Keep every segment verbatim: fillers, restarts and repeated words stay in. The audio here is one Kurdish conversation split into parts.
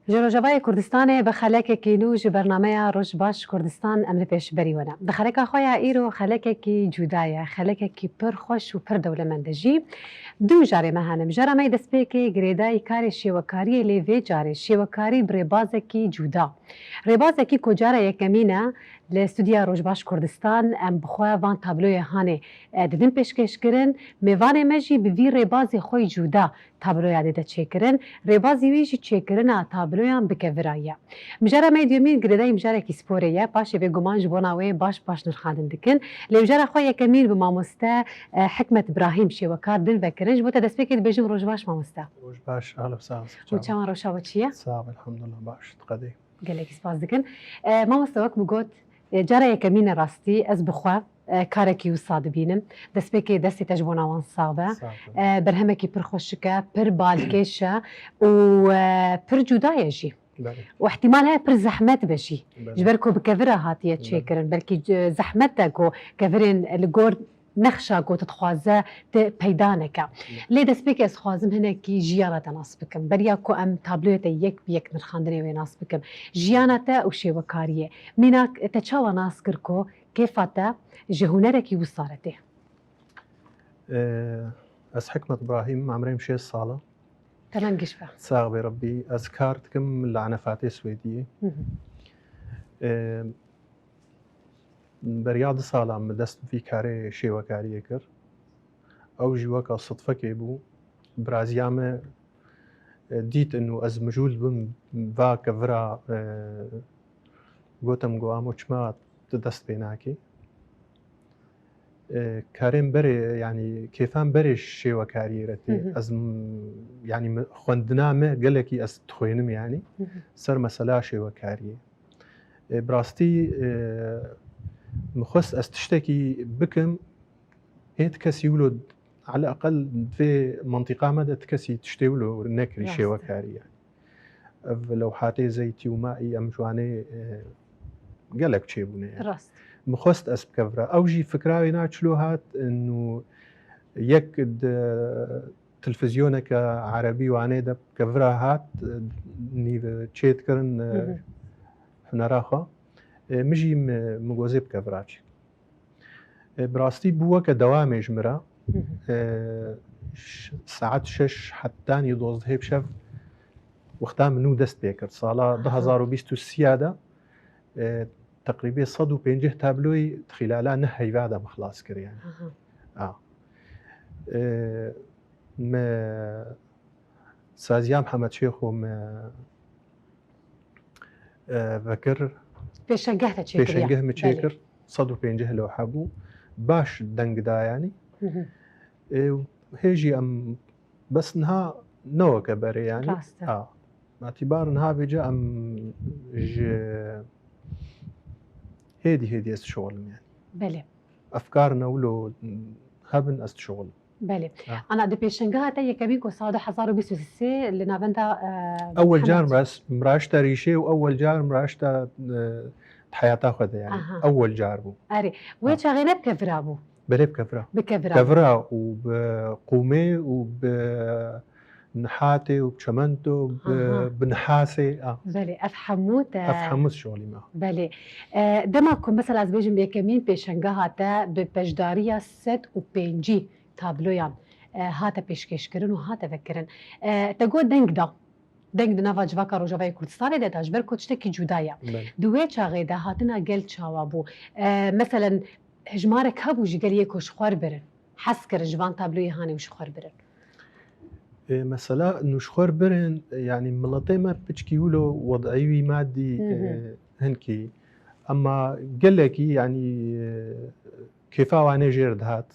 Ji Rojavayê Kurdistanê bi xelekekî nû ji bernameya Roj Baş Kurdistan em li pêşberî we ne. Di xeleka xwe ya îro xelekekî cuda ye, xelekekî pir xweş û pir dewlemend e jî. Du mijarê me hene. Mijara me yê destpêkê girêdayî karê şêwekariyê, lê vê carê şêwekarî bi rêbazekî cuda. Rêbazekî ku cara yekemîn e li stûdya Roj Baş Kurdistan, em bi xwe van tabloyê hanê, e, didin pêşkêşkirin. Mêvanê me jî bi vî rêbazê xwe yî cuda tabloya dide çêkirin. Rêbazî wî jî çêkirina tabloyan bi kevira ye. Mijara me yê duyemîn girêdayî mijarekî sporê ye. Paşê bêguman ji bona wê baş baş nirxandin dikin. Lê mijara xwe yekemîn bi mamoste, e, Hikmet Brahîm şêwekar din vekirin. Ji bo te destpêkê dibêjim roj baş mamoste. Roj baş, ahla sağ ol. Û çawan rewşa we çi ye? Sağ ol, elhamdulillah, baş, diqedê. Gelekî spas dikin. E, mamoste, wek min got, e, cara yekemîn e rastî ez bi xwe, e, karekî wisa dibînim. Destpêkê destê te ji bona wan sax be. Sağ ol. E, berhemekî pir xweşik e, pir balkêş e û, e, pir cuda ye jî. Belê. Û ihtimal heye pir zehmet be jî. Belê. Ji ber ku bi kevira hatiye Belê. çêkirin. Belkî, e, zehmet e ku kevirên li gor nexşa ku tu dixwaze te peyda neke. Belê. Lê destpêkê ez dixwazim hinekî jiyana te nas bikim. Beriya ku em tabloya te yek bi yek nirxandinê wê nas bikim. Jiyana te û şêwekariyê. Mînak te çawa nas kir ku kêfa te ji hunerekî wisa re tê? Ee, ez Hikmet Brahîm, emrê min şêst sal e. Temam giş be. Sax bê Rebbî. Ez kar dikim li Enefatê Swêdiyê. Hı hı. Ee, beriya du salan min dest bi vî karê şêwekariyê kir. Ew jî weka sidfekê bû. Biraziya me, e, dît inu ez mijûl bim va kevira, e, gotim, got, "Amo, çima tu dest pê nakî?" E, karên berê, yanî kêfan berê şêwekariyê re tê. Hı hı. Ez m-, yanî mi-, xwendina me gelekî ez dixwênim yanî Hı hı. ser mesela şêwekariyê. E, bi rastî, e, min xwest ez tiştekî bikim, hêt kesî wilo, eleqel vê mantîqa me de ti kesî tiştê wilo nekirî Rast e. şêwekarî ye. Ev lewhatê zeytî û maî em ji wanê, e, gelek çêbûne ye. Rast. Min xwest ez bikevira. Ew jî fikra wê na çilo hat, û yek di tilfizyoneke erebî wanê de kevira hat, nîv çê dikirin, Hı hı. hunera xwe. E, min jî mi, min gozê bi kevira çî. E, bi rastî bû weke dewamê ji min re. Hı hı. E, ş-, saet şeş hetanî dozdehê bi şev wexta min nû dest pê kir. Sala Aha. du hezar û bîst û sê de, e, teqrîbê sed û pêncî tabloyî di xîlala neh heyva de min xilas kir yani. Aha. A. E, me saziya Mihemed Şêxo me, e, vekir. Pêşengeh te çêkiriye. Pêşengeh min Belê. çêkir. Sed û pêncî lewhe bû. Baş deng da yani. Hı hı. E, hê jî em bes niha ne weke berê yani. Rast e. A. Îtibar niha vêca em ji hêdî hêdî ez dişixulim yani. Belê. Efkar ne wilo hebin ez dişixulim. Belê. Ha. Ana di pêşengeha te yekemîn ku sala du hezar û bîst û sê li navenda, e, Ewel car Hemed. miras-, miraşta rîşê û ewel car miraşta, e, heyata xwe de yani. Aha. Ewel car bû. Erê. Wê Ha. çaxê ne bi kevira bû? Belê bi kevira. Bi kevira. Kevira û bi qûmê û bi nihatê û bi çemento, bi, Aha. bi nihasê. A. Belê. Ev hemû te Ev hemû şolî me. Belê. E, dema ku mesela ez bêjim yekemîn pêşengeha te bi beşdariya sed û pêncî tabloyan, e, hate pêşkêşkirin û hate vekirin. E, te got deng da. Deng di nava civaka Rojavayê Kurdistanê de da, ji ber ku tiştekî cuda ye. Belê. Di wê çaxê de hatina gel çawa bû? E, meselen, hejmarek hebû ji gel yê ku ji xwe birin. Hez kirin ji van tabloyê hanê û ji xwe birin. E, mesela, nû ji xwe birin, e, yanî miletê me piçkî wilo wed'î wî madî, Hı hı. e, hinkî. Ema gelekî, yanî, e, kêfa wan ê jêr dihat.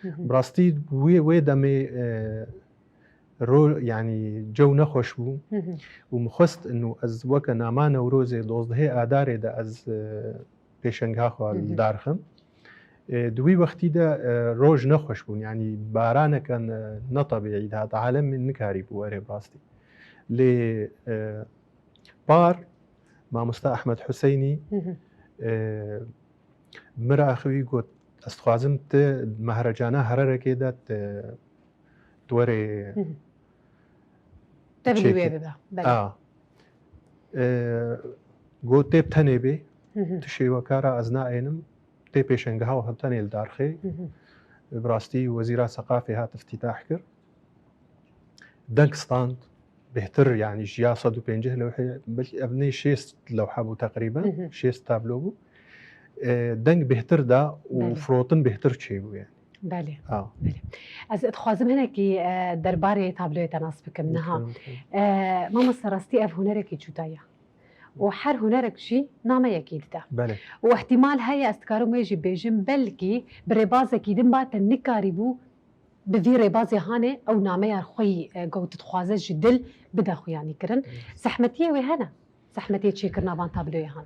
Hı hı. Bi rastî wê, wê demê, e, ro-, yanî cew nexweş bû Hı hı. û min xwest inu ez weke nama Newrozê dozdehê Adarê de ez, e, pêşengeha xwe Hı hı. li dar xim. E, di wî wextî de, e, roj nexweş bûn, yanî baraneke ne, ne tebîî dihat, alem nikarîbû were bi rastî. Lê, e, par mamosta Ehmed Huseynî, Hı hı. e, min re axivî got, "Ez dixwazim tu mehrecana Hererekê de tu, tu werê Hı hı. Te çêkî." Te wê bibe. Belê. A. E, got tê bi tenê bê, Hı hı. tişê wekara ez naênim, tê pêşengeha û tenê li darxê. Hı hı. Bi rastî Wezîra Seqafê hat iftîtah kir. Deng stand bêhtir, yanî ji ya sed û pêncî lewhê, belkî ev nê şêst lewha bû teqrîben, Hı hı. şêst tablo bû. E, deng bêhtir da û Belê. firotin bêhtir çêbû yani. Belê. Ha. Belê. Ez dixwazim hinekî, e, derbarê tabloyê te nas bikim niha. Bikevin, bikevin. E, mamoste, rastî ev hunerekî cuda ye. Û her hunerek jî nameyekî dide. Belê. Û ihtimal heye ez dikarim wê jî bêjim, belkî bi rêbazekî din ba te nikarîbû bi vî rêbazê hanê ew nameya xwe yî, e, ku tu dixwaze ji dil bide xuyanî kirin. Evet. Zehmetiyê wê hene? Zehmetiyê çêkirina van tabloyê han?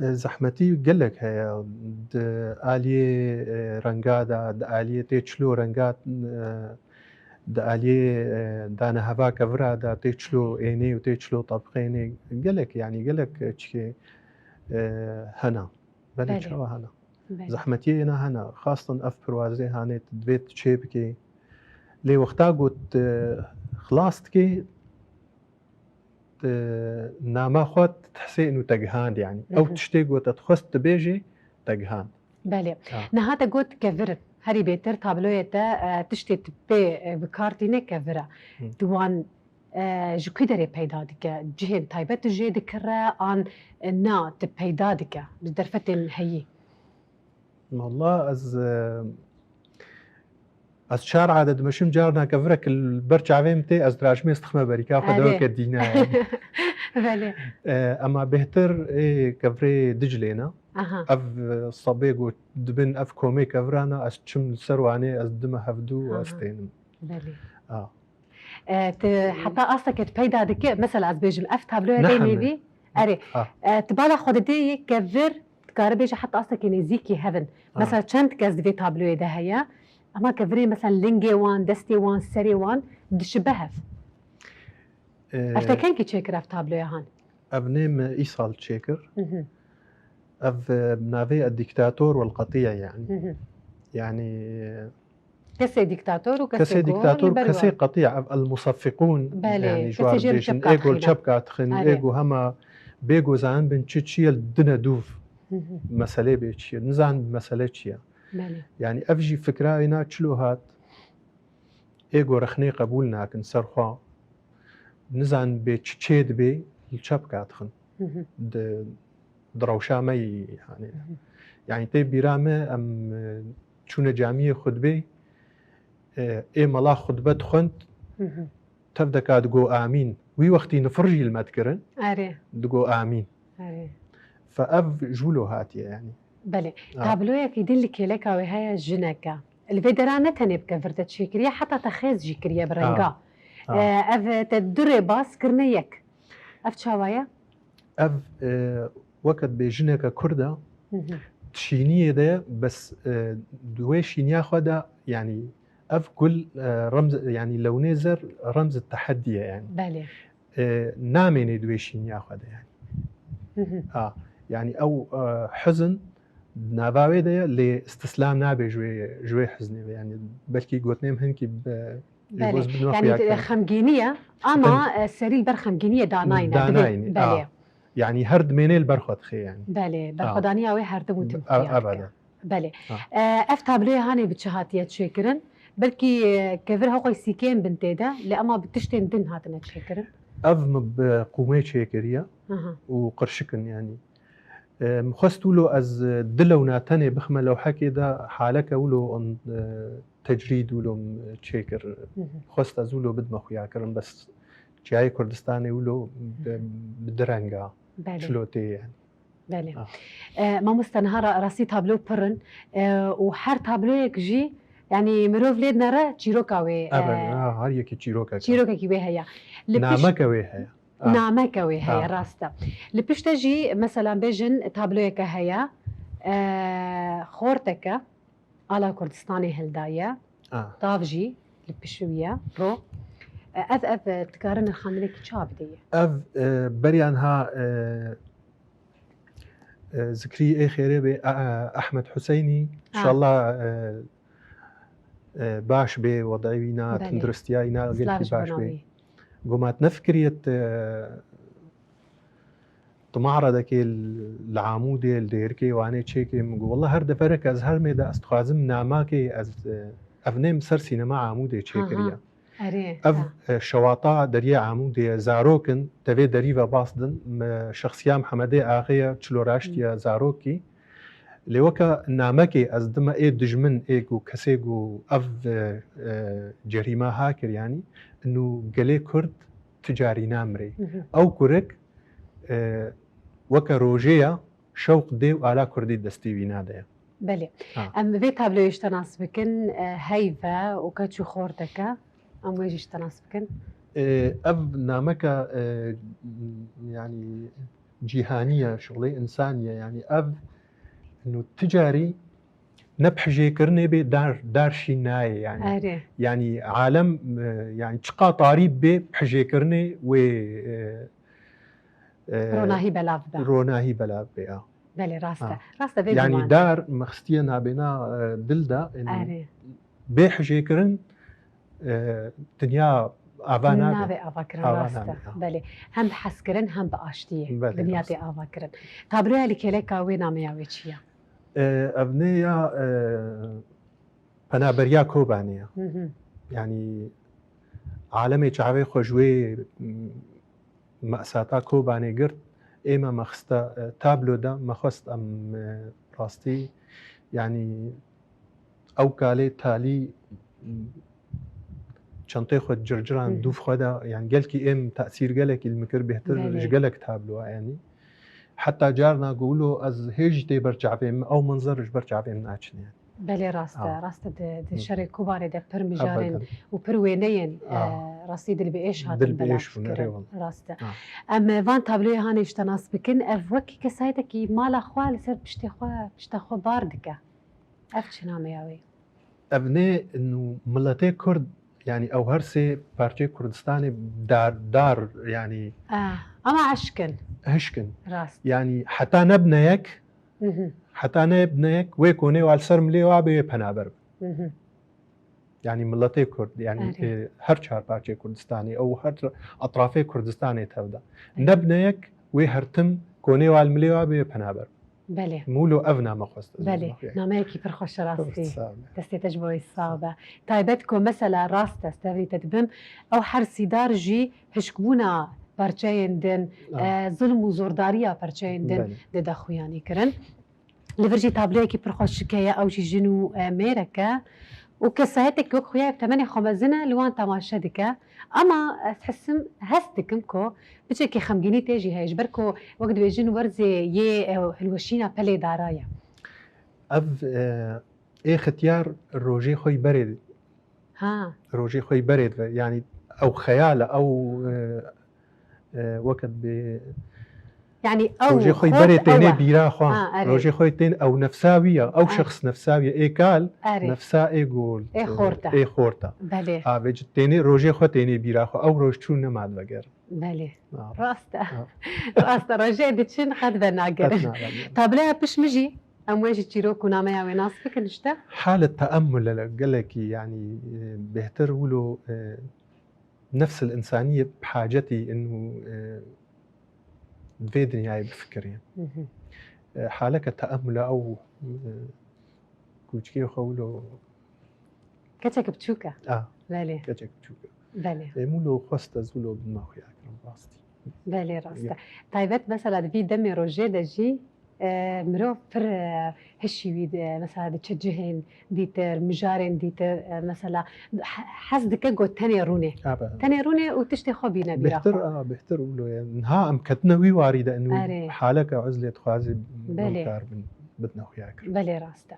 E, zehmetî gelek heye. Di aliyê, e, renga de, di aliyê tê çilo renga, e, di aliyê, e, daneheva kevira de tê çilo ênê û tê çilo tebqênê. Gelek, yanî gelek, e, çikê, e, hene. Belê, Belê. çawa hene. Belê. Zehmetiyê yena hene. Xastin ev pirwazê hanê tu divê tu çê bikê. Lê wexta got, e, xilas dikê, e, nama xwe te hesên û te gihand, yanî. Hı hı. Ew tiştê ku te dixwest tu bêjê, te gihand. Belê. Ha. Niha te got kevir in. Herî bêtir tabloyê te, e, tiştê tu pê, e, bi kar tîne kevir e. Hı. Tu wan, e, ji ku derê peyda dike? Cihên taybet tu jê dikire an, e, na tu peyda dike? Bi derfetên heyî. Walla ez, e, ez çar ade dimeşim, carna kevirek li ber çavê min tê, ez dirajmê ez dixime berî, ka xwe Erê. deweke dîne yani. Belê. E, ema bêhtir ê kevirê Diclê ne. Aha. Ev, e, sebê ku dibin ev komê kevirana, ez çim li ser wanê, ez dime hevdû û ez Aha. tênim. Belê. A. E, tu heta asteke tu peyda dike, mesela ez bêjim, ev tabloya Ne dê heme. nêvî, erê, Ha. e, tu bala xwe didê yê kevir, dikare bêje heta astekê nêzîkî hevin. Ha. Mesela çend kes di vê tabloyê de heye, ama kevirê mesela lingê wan, destê wan, serê wan dişibe hev. E, Ev te kenkî çêkir ev tabloya han? Ev nêm îsal çêkir. Hı hı. Ev, e, bi navê Diktator wel Qetiye yani. Hı hı. Yani, Kesê diktator û kesê Kesê ku diktator, li ber kesê we. qetiya, ev el musaffiqûn, Belê, yani, ji kesê wan jê li bêjin, çepka ê ku li dixîne. çepka dixin, Erê. ê ku hema bê ku zanin bin çi çi ye, li dine dûv Hı hı. meselê bê çi ye, nizanin mesele çi ye. Belê. Yani, ev jî fikra wêna çilo hat, ê ku rexnê qebûl nakin ser xwe, nizanin bê çi çê dibê, li çepka dixin. Hı hı. Di, di rewşa me yî, yani. Hı hı. Yani, tê bîra me, em, e, çûne camiyê xutbê, e, ê mela xutbe dixwend, Hı hı. tev deka digo amîn. Wî wextî nifir jî li me dikirin, Erê. digo amîn. Erê. Fe ev ji wilo hatiye, yani. Belê. Ha. Tabloyekî din li kêleka wê heye, jineke. Li vê dera ne tenê bi kevir de çêkiriye, heta te xêz jî kiriye bi Ha. renga. Ha. E, ev te du rêbaz kirine yek. Ev çawa ye? Ev, e, weke dibê jineke Kurd e, Hı hı. şîniyê de ye, bes, e, di wê şîniya xwe de, yani, ev gul, e, remz, yani, lewnê zer remz teheddî ye, yani. Belê. E, namênê di wê şîniya xwe de, yani. Hı hı. Ha, yani, ew, e, hizin di nava wê de ye, lê istislam nabe ji wê, ji wê hiznê ve, yani, belkî gotinê min hinkî bi, Belê. Ji bo ez bidime Yani, xuya te-, kirin. xemgînî ye, ama, Ten- e, serî li ber xemgîniyê danayne. Danayne, Belê. a. Yani her dimênê li ber xwe dixê yani. Belê, A. berxwedaniya wê her tim û tim A, xuya dike. ebeden. Belê. A. E, ev tabloya hanê bi çi hatiye çêkirin? Belkî, e, kevir heqoy sîkên bin tê de, lê ama bi tiştên din hatine çêkirin. Ev min bi qûmê çêkiriye Aha. û qirşik in yani. E, min xwest wilo ez, e, du lewna tenê bixime lewhekê de, haleke wilo, e, tecrîd wilo min çêkir. Hı hı. Xwest ez wilo bidime xuya kirin, bes çiyayê Kurdistanê wilo bi, Hı hı. bi du renga Belê. çilo tê yani. Belê. Ah. E, mamoste, niha ra-, rastî tablo pir in, e, û her tabloyek jî, yani, mirov lê dinere çîroka wê, e, Ebed, ha, her yekî çîrokek e. çîrokekî wê heye. Li pişt- Nameke wê heye. Ah. Nameke wê heye, Ah. rast e. Li pişte jî, mesela, bêjin tabloyeke heye, e, xorteke ala Kurdistanê hildaye, Ah. tav jî li pişt wî ye, ro. E, ev, ev, e, dikare nirxandinekî çawa bideye? Ev, e, beriyan ha, e, e, zikrî ê xêrê bê, e, e, Ehmed Huseynî, Ah. inşallah, e, e, baş bê, wedayî wîna, Belê. tunduristiya wîna Silav gelkî ji baş bona bê. wî. Gomat nefikiriyet, e, di maredekê li Amûdê, li Dêrikê Wanê çêkê, min got, "Wela her deverek ez hermê de ez dixwazim namakê ez, e, ev nêm ser sînema Amûdê çêkiriye." Ev, e, şewata deriyê Amûdê ye, zarok in, tevê derî ve bas din, me Şexsiya Mihemedê Axê ye, çil û raşt ye, zarokî. Lê weke namekê ez dime ê dijmin, ê ku kesê ku ev, e, e, cerîma ha kir, yanî, inu gelê Kurd ti carî namirê. Ew kurik, e, weke rojê ya, şewq dê û ala Kurdî destî wî nade. Belê. Ha. Em vê tabloyê ji te nas bikin, e, heyv e û keç û xorteke. Em wê jî ji te nas bikin. E, ev nameke, e, yanî cîhanî ye, şixulê însanî ye. Yanî ev, inu ti carî ne bi hijêkirinê bê dar, dar şîn nayê yanî. Erê. Yanî alem, e, yanî çiqa tarî bê bi hijêkirinê wê, e, e, ronahî belav be. Ronahî belav be, ya. Belê, rast e. Ha. Rast e, vê Yanî guman. Dar me xistiye nabêna, e, dil de, yanî Erê. Bê hijêkirin, e, dinya ava nabe. Navê ava kirin, Ava rast e. nabe, ha. Belê. Hem bi hezkirin, hem bi aştiyê. Belê, Dinya rast. tê ava kirin. Tabloya li kêleka wê nameya wê çi ye? E, ev nê ya, e, penaberiya Kobanê ye. Hı hı. Yanî alemê çavê xwe ji wê, m, mesata Kobanê girt. Ê me, me xiste, e, tablo de, me xwest em, e, rastî, yanî ew kalê talî, m, çentê xwe circiran Hı hı. dûv xwe de, yanî gelkî êm tesîr gelekî li min kir, bêhtir Belê. ji gelek tabloa, yanî. Heta carna ku wilo ez hê jî tê ber çavê min, ew menzer ji ber çavê min naçin, yanî. Belê, rast e, Ha. rast e, di, di Hı. şerê Kobanê de pir mijarên Ebeden. û pir wêneyên, Ha. e, rastî dil bi êş hatin Dil bi belav êş bûn, kirin. erê wala. Rast e. Ha. Em, e, van tabloyê hanê ji te nas bikin, ev wekî kesayetekî mala xwe li ser piştê xwe, pişta xwe bar dike. Ev çi nameya wê? Ev nê inu miletê Kurd, yanî ew her sê parçeyê Kurdistanê dar, dar, yanî Ah, ama eşk in. hişk in. Rast. Yanî heta nebine yek, Mhm. heta nebine yek, wê konê wa li ser milê wa bê wê penaber be. Mhm. Yanî miletê Kurd, yanî, Erê. e, her çar parçeyê Kurdistanê, ew her etrafê Kurdistanê tevde. Erê. Nebine yek, wê her tim konê wa li milê wa bê wê penaber be. Belê. Mûlo ev name xwest ez Belê, ji nameyekî pir xweş e rastî. Sağ ol. Destê te ji bo wê sax be. Taybet ku mesela rast e, ez tevlî te dibim, ew her sîdar jî hişkbûna parçeyên din, Ah. e, zulm û zordariya parçeyên din Belê. dide xuyanî kirin. Li vir jî tabloyekî pir xweşik heye, ew jî jin û, e, mêrek e. Û kesayetek wek xuya temenê xwe mezin e, li wan temaşe dike. Ama ez hisim, hest dikim ku piçekî xemgînî tê jî heye, ji ber ku wek dibêjin werzê yê, e, hilweşîna pelê dara ye. Ev, e, ê xityar rojê xwe yî berê, Ha. rojê xwe yî berê dive. Yanî ew xeyal e, ew, e, e, weke dibê Yanî ew rojê xwe yî xort berê ew tênê e. bîra xwe. Ha, erê. Rojê xwe yî tên ew nefsa wî ye, ew Ha. şexs nefsa wî ye. Ê kal, Erê. nefsa ê gol, Ê xort e. ê xort e. Belê. Ha, vê ci tênê rojê xwe tênê bîra xwe. Ew roj çû nema divegerin. Belê. Ha. Rast e. Ha. Rast e. Rojê diçin qet venagerin. Qet nagerin. Tabloya pişt min jî, em wê jî çîrok û nameya wê nas bikin işte. Halet teemmule gelekî, yanî, e, bêhtir wilo, e, nefsil însaniyê bi hacetî in û, e, vê dinyayê bifikirî. Hı hı. E, haleke teemmule ew, e, kûçikê xwe wilo Keçek biçûk e. A, Belê. keçek biçûk e. Belê. E, wilo xwest ez wilo bidime xuya kirim rastî. Belê, rast e. Ya. Taybet mesela di vî demê rojê de jî, e, mirov pir, e, hişî wî de, mesela diçe cihên dîtir, mijarên dîtir, e, mesela he-, hez dike got tenê rûnê. A, be. Tenê rûnê û tiştê xwe bîne bîra Bêhtir, xwe. a, bêhtir wilo ye. Niha em ketine wî warî de, in wî Erê. haleke ez lê dixwazî Belê. bim kar bin, bidine xuya kir. Belê, rast e.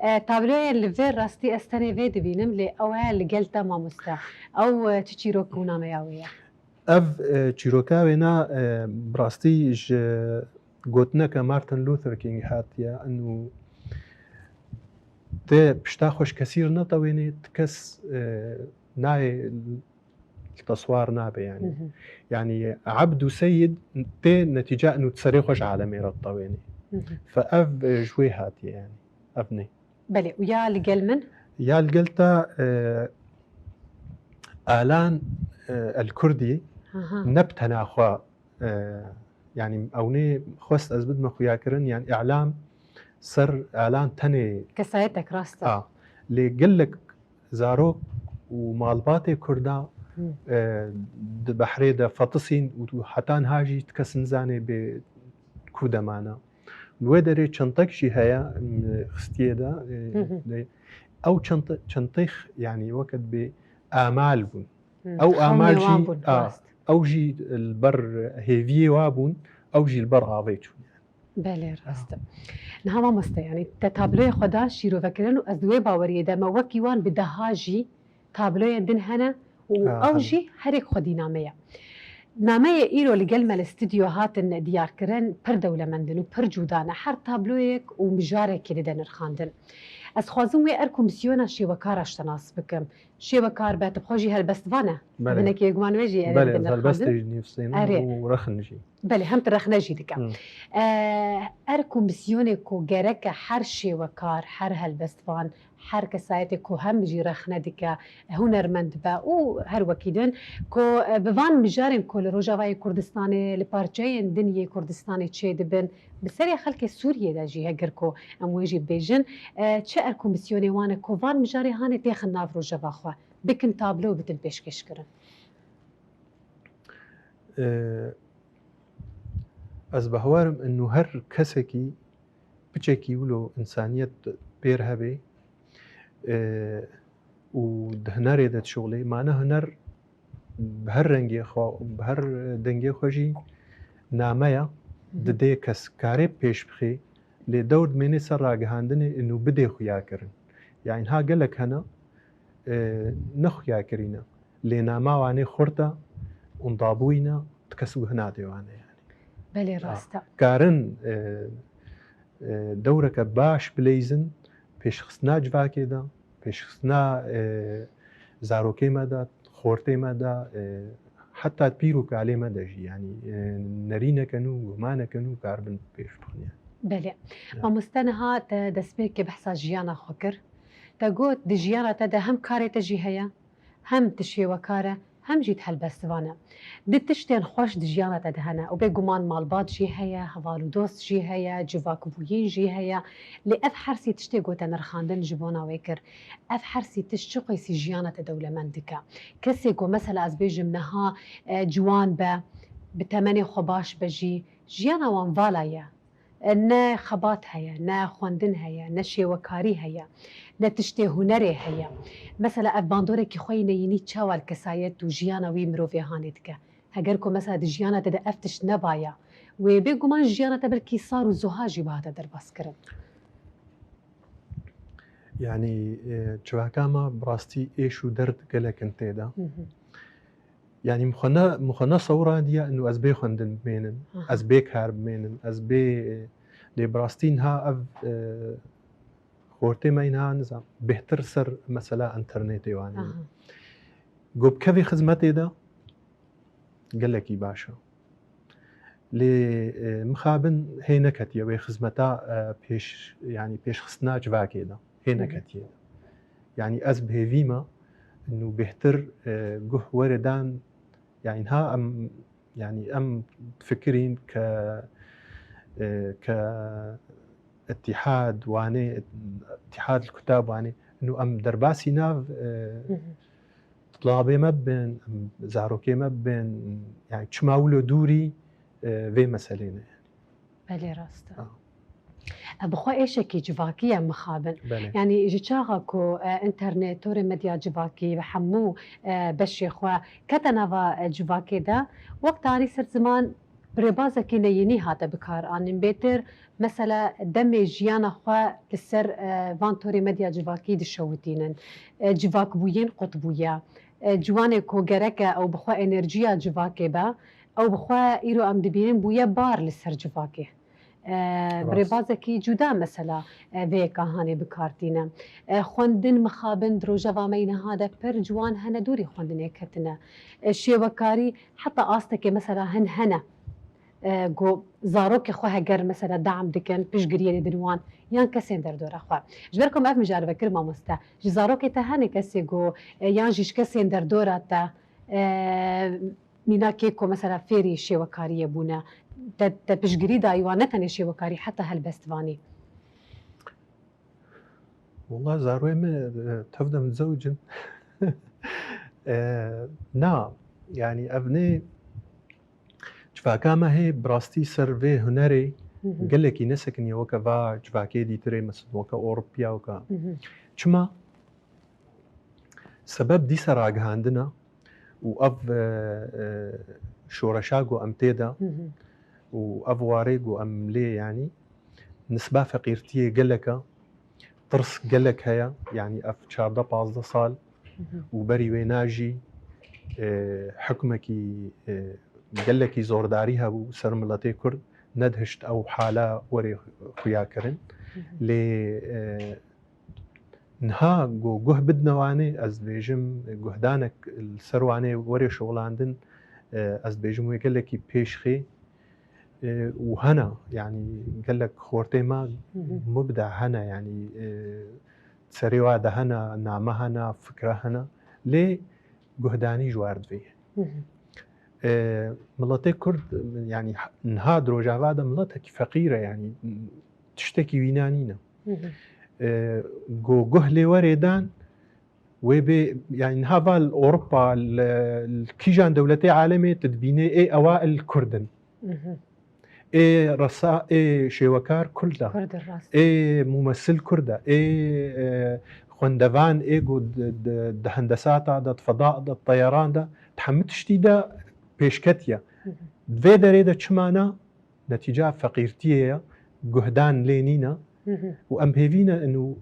E, tabloyên li vê rastî ez tenê vê dibînim, lê ew e li gel te mamoste. Ew, e, çi çîrok û nameya wê ye? Ev, e, çîroka wêna, e, bi rastî ji gotineke Martin Luther King hatiye, inu tê pişta xwe ji kesî re netewênê, ti kes, e, nayê li te siwar nabe, yanî. Hı hı. Yanî, ebd û seyid tê netîca inu serê xwe ji alemê re ditewênê. Hı hı. Fe ev, e, ji wê hatiye, yanî. Ev nê. Belê, û ya li gel min? Ya li gel te, e, Alan, e, El Kurdî Aha. ne bi tena xwe, e, Yanî ewnê xwest ez bidime xuyakirin, yan îlam ser îlam tenê Kesayetek rast e. A. Lê gelek zarok û malbatê Kurda Hı. e, di behrê de fetisîn û heta niha jî ti kes nizane bê ku demana. Li wê derê çentek jî heye, m, xistiyê de, e, Hı hı. de, ew çente, çenteyx, yanî weke dibê amal bûn. Hı. Ew amal Xewnê wan jî, bûn, a, rast. ew jî li ber hêviyê wa bûn, ew jî li ber avê çûn. Belê, rast e. Niha mamoste, yanî te tabloyê xwe da şîrovekirin û ez di wê baweriyê de me wekî wan bi deha jî tabloyên din hene û Ha, ew hene. jî herêk xwedî name ye. Nameyê îro li gel me li stûdyo hatin diyarkirin pir dewlemend in û pir cuda ne. Her tabloyek û mijarekê dide nirxandin. Ez xwazim wê erk û misyona şêwekara ji te nas bikim. Şêwekar be, tu bi xwe jî helbestvan e. Belê. Binekê guman wê jî ev Belê, dide ez nirxandin. helbestê jî nivîsînim Erê. û rexin jî. Belê, hem tu rexne jî dike. Hı. E, erk û misyonê ku gereke her şêwekar, her helbestvan, her kesayetê ku hem jî rexne dike, hunermend be û her wekî din ku, e, bi van mijarên ku li Rojavayê Kurdistanê, li parçeyên din yê Kurdistanê çêdibin, bi serê xelkê Sûriyê de jî heger ku em wê jî bibêjin, e, çi erk û misyonê wan e ku van mijarê hanê têxin nav rojeva xwe, bikin tablo û bitin pêşkêşkirin? E, ez bawer im inu her kesekî piçekî wilo însaniyet pêr hebe, e, û di hunerê de dişuxulê. Mane huner bi her rengê xwe, bi her dengê xwe jî name ya, didê kes karê pêş bixê, lê dewr dimênê ser ragihandinê inu bidê xuyakirin. Yanî ha gelek hene, e, nexuyakirî ne. Lê nama wan ê xurt e, û dabûyî ne, ti kes guh nade wan e yanî. Belê, rast e. Karin, e, e, dewreke baş bileyzin, pêşxistina civakê de, pêşxistina, e, zarokê me de, xortê me de, e, heta pîr û kalê me de jî, yanî, e, nerîneke nû, guhmaneke nû karibin pêş bixin yanî. Belê. Ya. Mamoste, niha te destpêkê behsa jiyana xwe kir. Te got, di jiyana te de hem karê te jî heye, hem tu şêwekar e, hem jî tu helbestvan e. Di tiştên xweş di jiyana te de hene û bêguman malbat jî heye, heval û dost jî heye, civakbûyîn jî heye. Lê ev hersî tiştê ku te nirxandin ji bona wê kir. Ev hersî tişt çi qeysî jiyana te dewlemend dike? Kesê ku mesela ez bêjim niha, e, ciwan be, bi temenê xwe baş be jî, jiyana wan vala ye. E, ne xebat heye, ne xwendin heye, ne şêwekarî heye, ne tiştê hunerê heye. Mesela ev bandorekî xwe yî neyînî çawa li kesayet û jiyana wî mirovê hanê dike? Heger ku mesela di jiyana te de ev tişt nebaya, wê bêguman jiyana te belkî sar û zuha jî bihate derbaskirin. Yanî, e, çivaka me bi rastî êş û derd gelek in tê de. Hı hı. Yanî min xwe ne, min xwe ne sewrandiye inu ez bê xwendin bimênim, Aha. ez bê kar bimênim, ez bê, lê bi rastî niha ev, e, xortê me niha nizam bêhtir ser mesela înternetê wan e. Aha. Ku bikevî xizmetê de gelekî baş e. Lê, e, mixabin hê neketiye wê xizmeta, e, pêş, yanî pêşxistina civakê de. Hê Hı hı. Neketiye. Yanî ez bi hêvî me inu bêhtir, e, guh were dan, yanî ha em, yanî em fikirîn ke, e, ke Îtîhad Wanê, Îtîhad Kutab Wanê, inu em derbasî nav, e, Hı hı. tulabê me bibin, em zarokê me bibin, yanî çima wilo dûrî, e, vê meselê ne. Belê, rast e. Ah. E, bi xwe êşekî civakî ye mixabin. Belê. Yanî ji çaxa ku, e, înternet, torê medya civakî ve hemû, e, beşê xwe kete nava, e, civakê de, wek tarî ser ziman bi rêbazekî neyînî hate bikar anîn. Bêtir mesela demê jiyana xwe li ser, e, van torê medya civakî dişewitînin. E, civakbûyîn qut bûye. E, ciwanê ku gereke ew bi xwe enerjiya civakê be, ew bi xwe îro em dibînin bûye bar li ser civakê. E, bi Rast. rêbazekî cuda mesela, e, vê yeka hanê bi kar tîne. E, xwendin mixabin di rojeva me yî niha de pir ciwan hene dûrî xwendinê ketine. E, şêwekarî heta astekê mesela hin hene. E, ku zarokê xwe heger mesela dam dikin, piştgiriyê didin wan yan kesên derdora xwe. Ji ber ku me ev mijar vekir mamoste, ji zarokê te hene kesê ku, e, yan jî ji kesên derdora te, e, mînakê ku mesela fêrî şêwekariyê bûne, Te, te piştgirî dayî wan, ne tenê şêwekarî, heta helbestvanî. Wela zarwê min, e, tev de mizewicin. E, na, yanî ev nê civaka me hê bi rastî ser vê hunerê Hı hı. gelekî nesekiniye weke va civakê dîtirê, mesela weke Ewropiya weke. Hı hı. Çima? Sebeb dîsa ragihandina û ev, e, e, şoreşa ku em tê de Hı hı. û ev warê ku em lê, yanî nisba feqîrtiyê gelek e, tirs gelek heye, yanî ev çardeh pazdeh sal Hı hı. û berî wê na jî, e, hikmekî, e, gelekî zordarî hebû ser miletê Kurd, nedihişt ew hala werê xuya kirin. Hı hı. Lê, e, niha ku guh bidine wanê, ez dibêjim guhdanek li ser wanê were şixulandin, e, ez dibêjim wê gelekî pêşxê, e, û hene, yanî gelek xortê me Hı hı. mubda hene, yanî, e, serê wa de hene, name hene, fikre hene, lê guhdanî ji war divê. Hı hı. E, miletê Kurd, yanî niha di rojava de miletekî feqîr e, yanî tiştekî wîna nîne. Hı hı. E, ku guh lê were dan, wê bê, yanî niha va li Ewropa, li, li kîjan dewletê alemê tu dibînê ê ewa il Kurd in. Hı hı. Ê resa, ê şêwekar Kurd e. Kurd e, rast. Ê mumesil Kurd e. Ê, e, xwendevan, ê ku di, di, di hendesata de, di feda de, di teyaran de, di hemû tiştî de pêşketiye. Hı hı. Di vê derê de çima na? Netîca feqîrtiyê ye, guhdan lê nîne Hı hı. û em hêvî ne inu,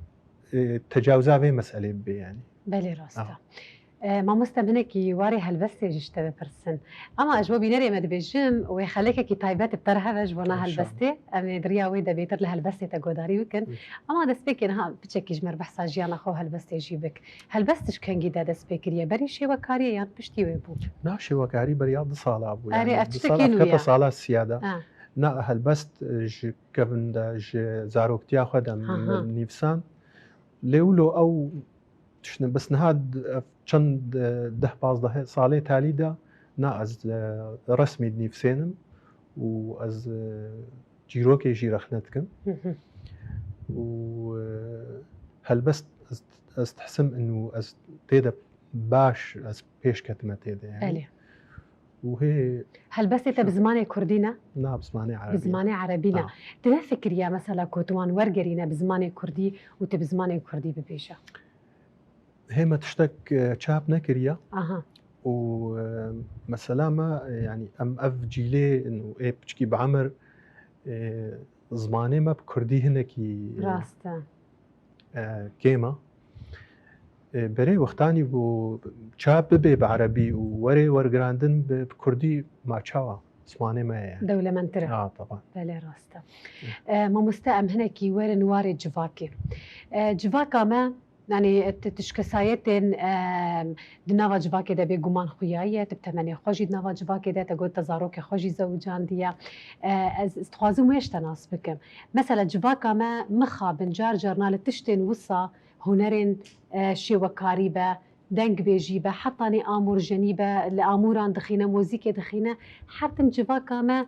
e, tecawiza vê meselê bibe, yanî. Belê, rast e. Aha. E, mamoste, min hinekî warê helbestê jî ji te bipirsin. Ama ez ji bo bînerê me dibêjim, wê xelekekî taybet bi te re hebe ji bo na Înşallah. helbestê. Em ê di riya wê de bêtir li helbestê te guhdarî bikin. Înşallah. Ama destpêkê niha piçekî ji me re behsa jiyana xwe û helbestê jî bik. Helbest ji kengî de dest pê kiriye? Berî şêwekariyê yan piştî wê bû? Na, şêwekarî beriya du sala bû, Erê, yanî ev du tiştekî sala nû kete ye. sala siya de. Ha. Na, helbest, e, ji kevin de, ji zaroktiya xwe de Ha, ha. min nivîsan. Lê wilo ew tiştine, bes niha d-, ev çend, e, deh pazdeh salê talî de, na, ez, e, resmî dinivîsênim û ez, e, çîrokê jî rexne dikim. Hı hı. Û, e, helbest ez, ez dihsim inu ez tê de baş ez pêş ketime tê de, yanî. Belê. Û hê Helbestê te bi zimanê kurdî ne? Na, bi zimanê Bi erebî ne. zimanê erebî ne. Ha. Tu nefikiriya mesela ku tu wan wergerîne bi zimanê kurdî û tu bi zimanê kurdî bibêje? Hê me tiştek, e, çap nekiriye. Aha. Û, e, mesela me, e, yanî em ev cîlê û ê piçkî bi emir, e, zimanê me bi kurdî hinekî, e, Rast e. e, kêm e. E, berê wextanî ku çap bibe bi erebî û were wergirandin bi, bi kurdî, ma çawa? Zimanê me ye, yanî. Dewlemendtir e. Ha, teban. Belê, rast e. Hı. E, mamoste, em hinekî werin warê civakê. E, civaka me, yanî, ti-, tişkesayetên, e, di nava civakê de bêguman xuya ye, tu bi temenê xwe jî di nava civakê de, te got te zarokê xwe jî zewicandiye. E, ez, ez dixwazim wê ji te nas bikim. Mesela civaka me mixabin car carna li tiştên wisa hunerên, e, şêwekarî be, dengbêjî be, hetanî amûrjenî be, li amûran dixîne, muzîkê dixîne, her tim civaka me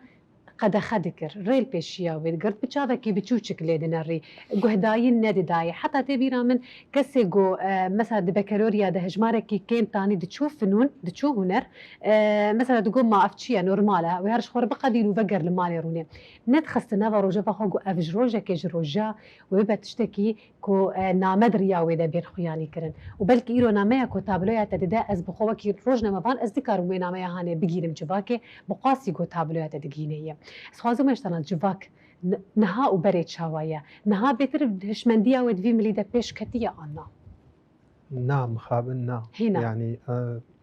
qedexe dikir, rê li pêşiya wê digirt, bi çavekî biçûçik lê dinerî, guhdayî nedidayê. Heta tê bîra min kesê ku, e, mesela di bekelorya de hejmarekî kêm tanî diçû finûn, diçû huner, e, mesela digot ma ev çi ye, normal e, wê her ji xwe re biqedîn û veger li malê rûnê. Nedixistin nava rojeva xwe ku ev ji rojekê ji roja wê bibe tiştekî ku, e, name di riya wê de bên xuyanî kirin. Û belkî îro nameya ku tabloya te dide, ez bi xwe wekî rojnamevan, ez dikarim wê nameya hanê bigînim civakê, bi qasî ku tabloya te digihîne ye. Ez xwazim wê ji te nas, civak n-, niha û berê çawa ye? Niha bêtir hişmendiya wê di vî milî de pêş ketiye an na? Na, mixabin na. Hîna. Yanî, e,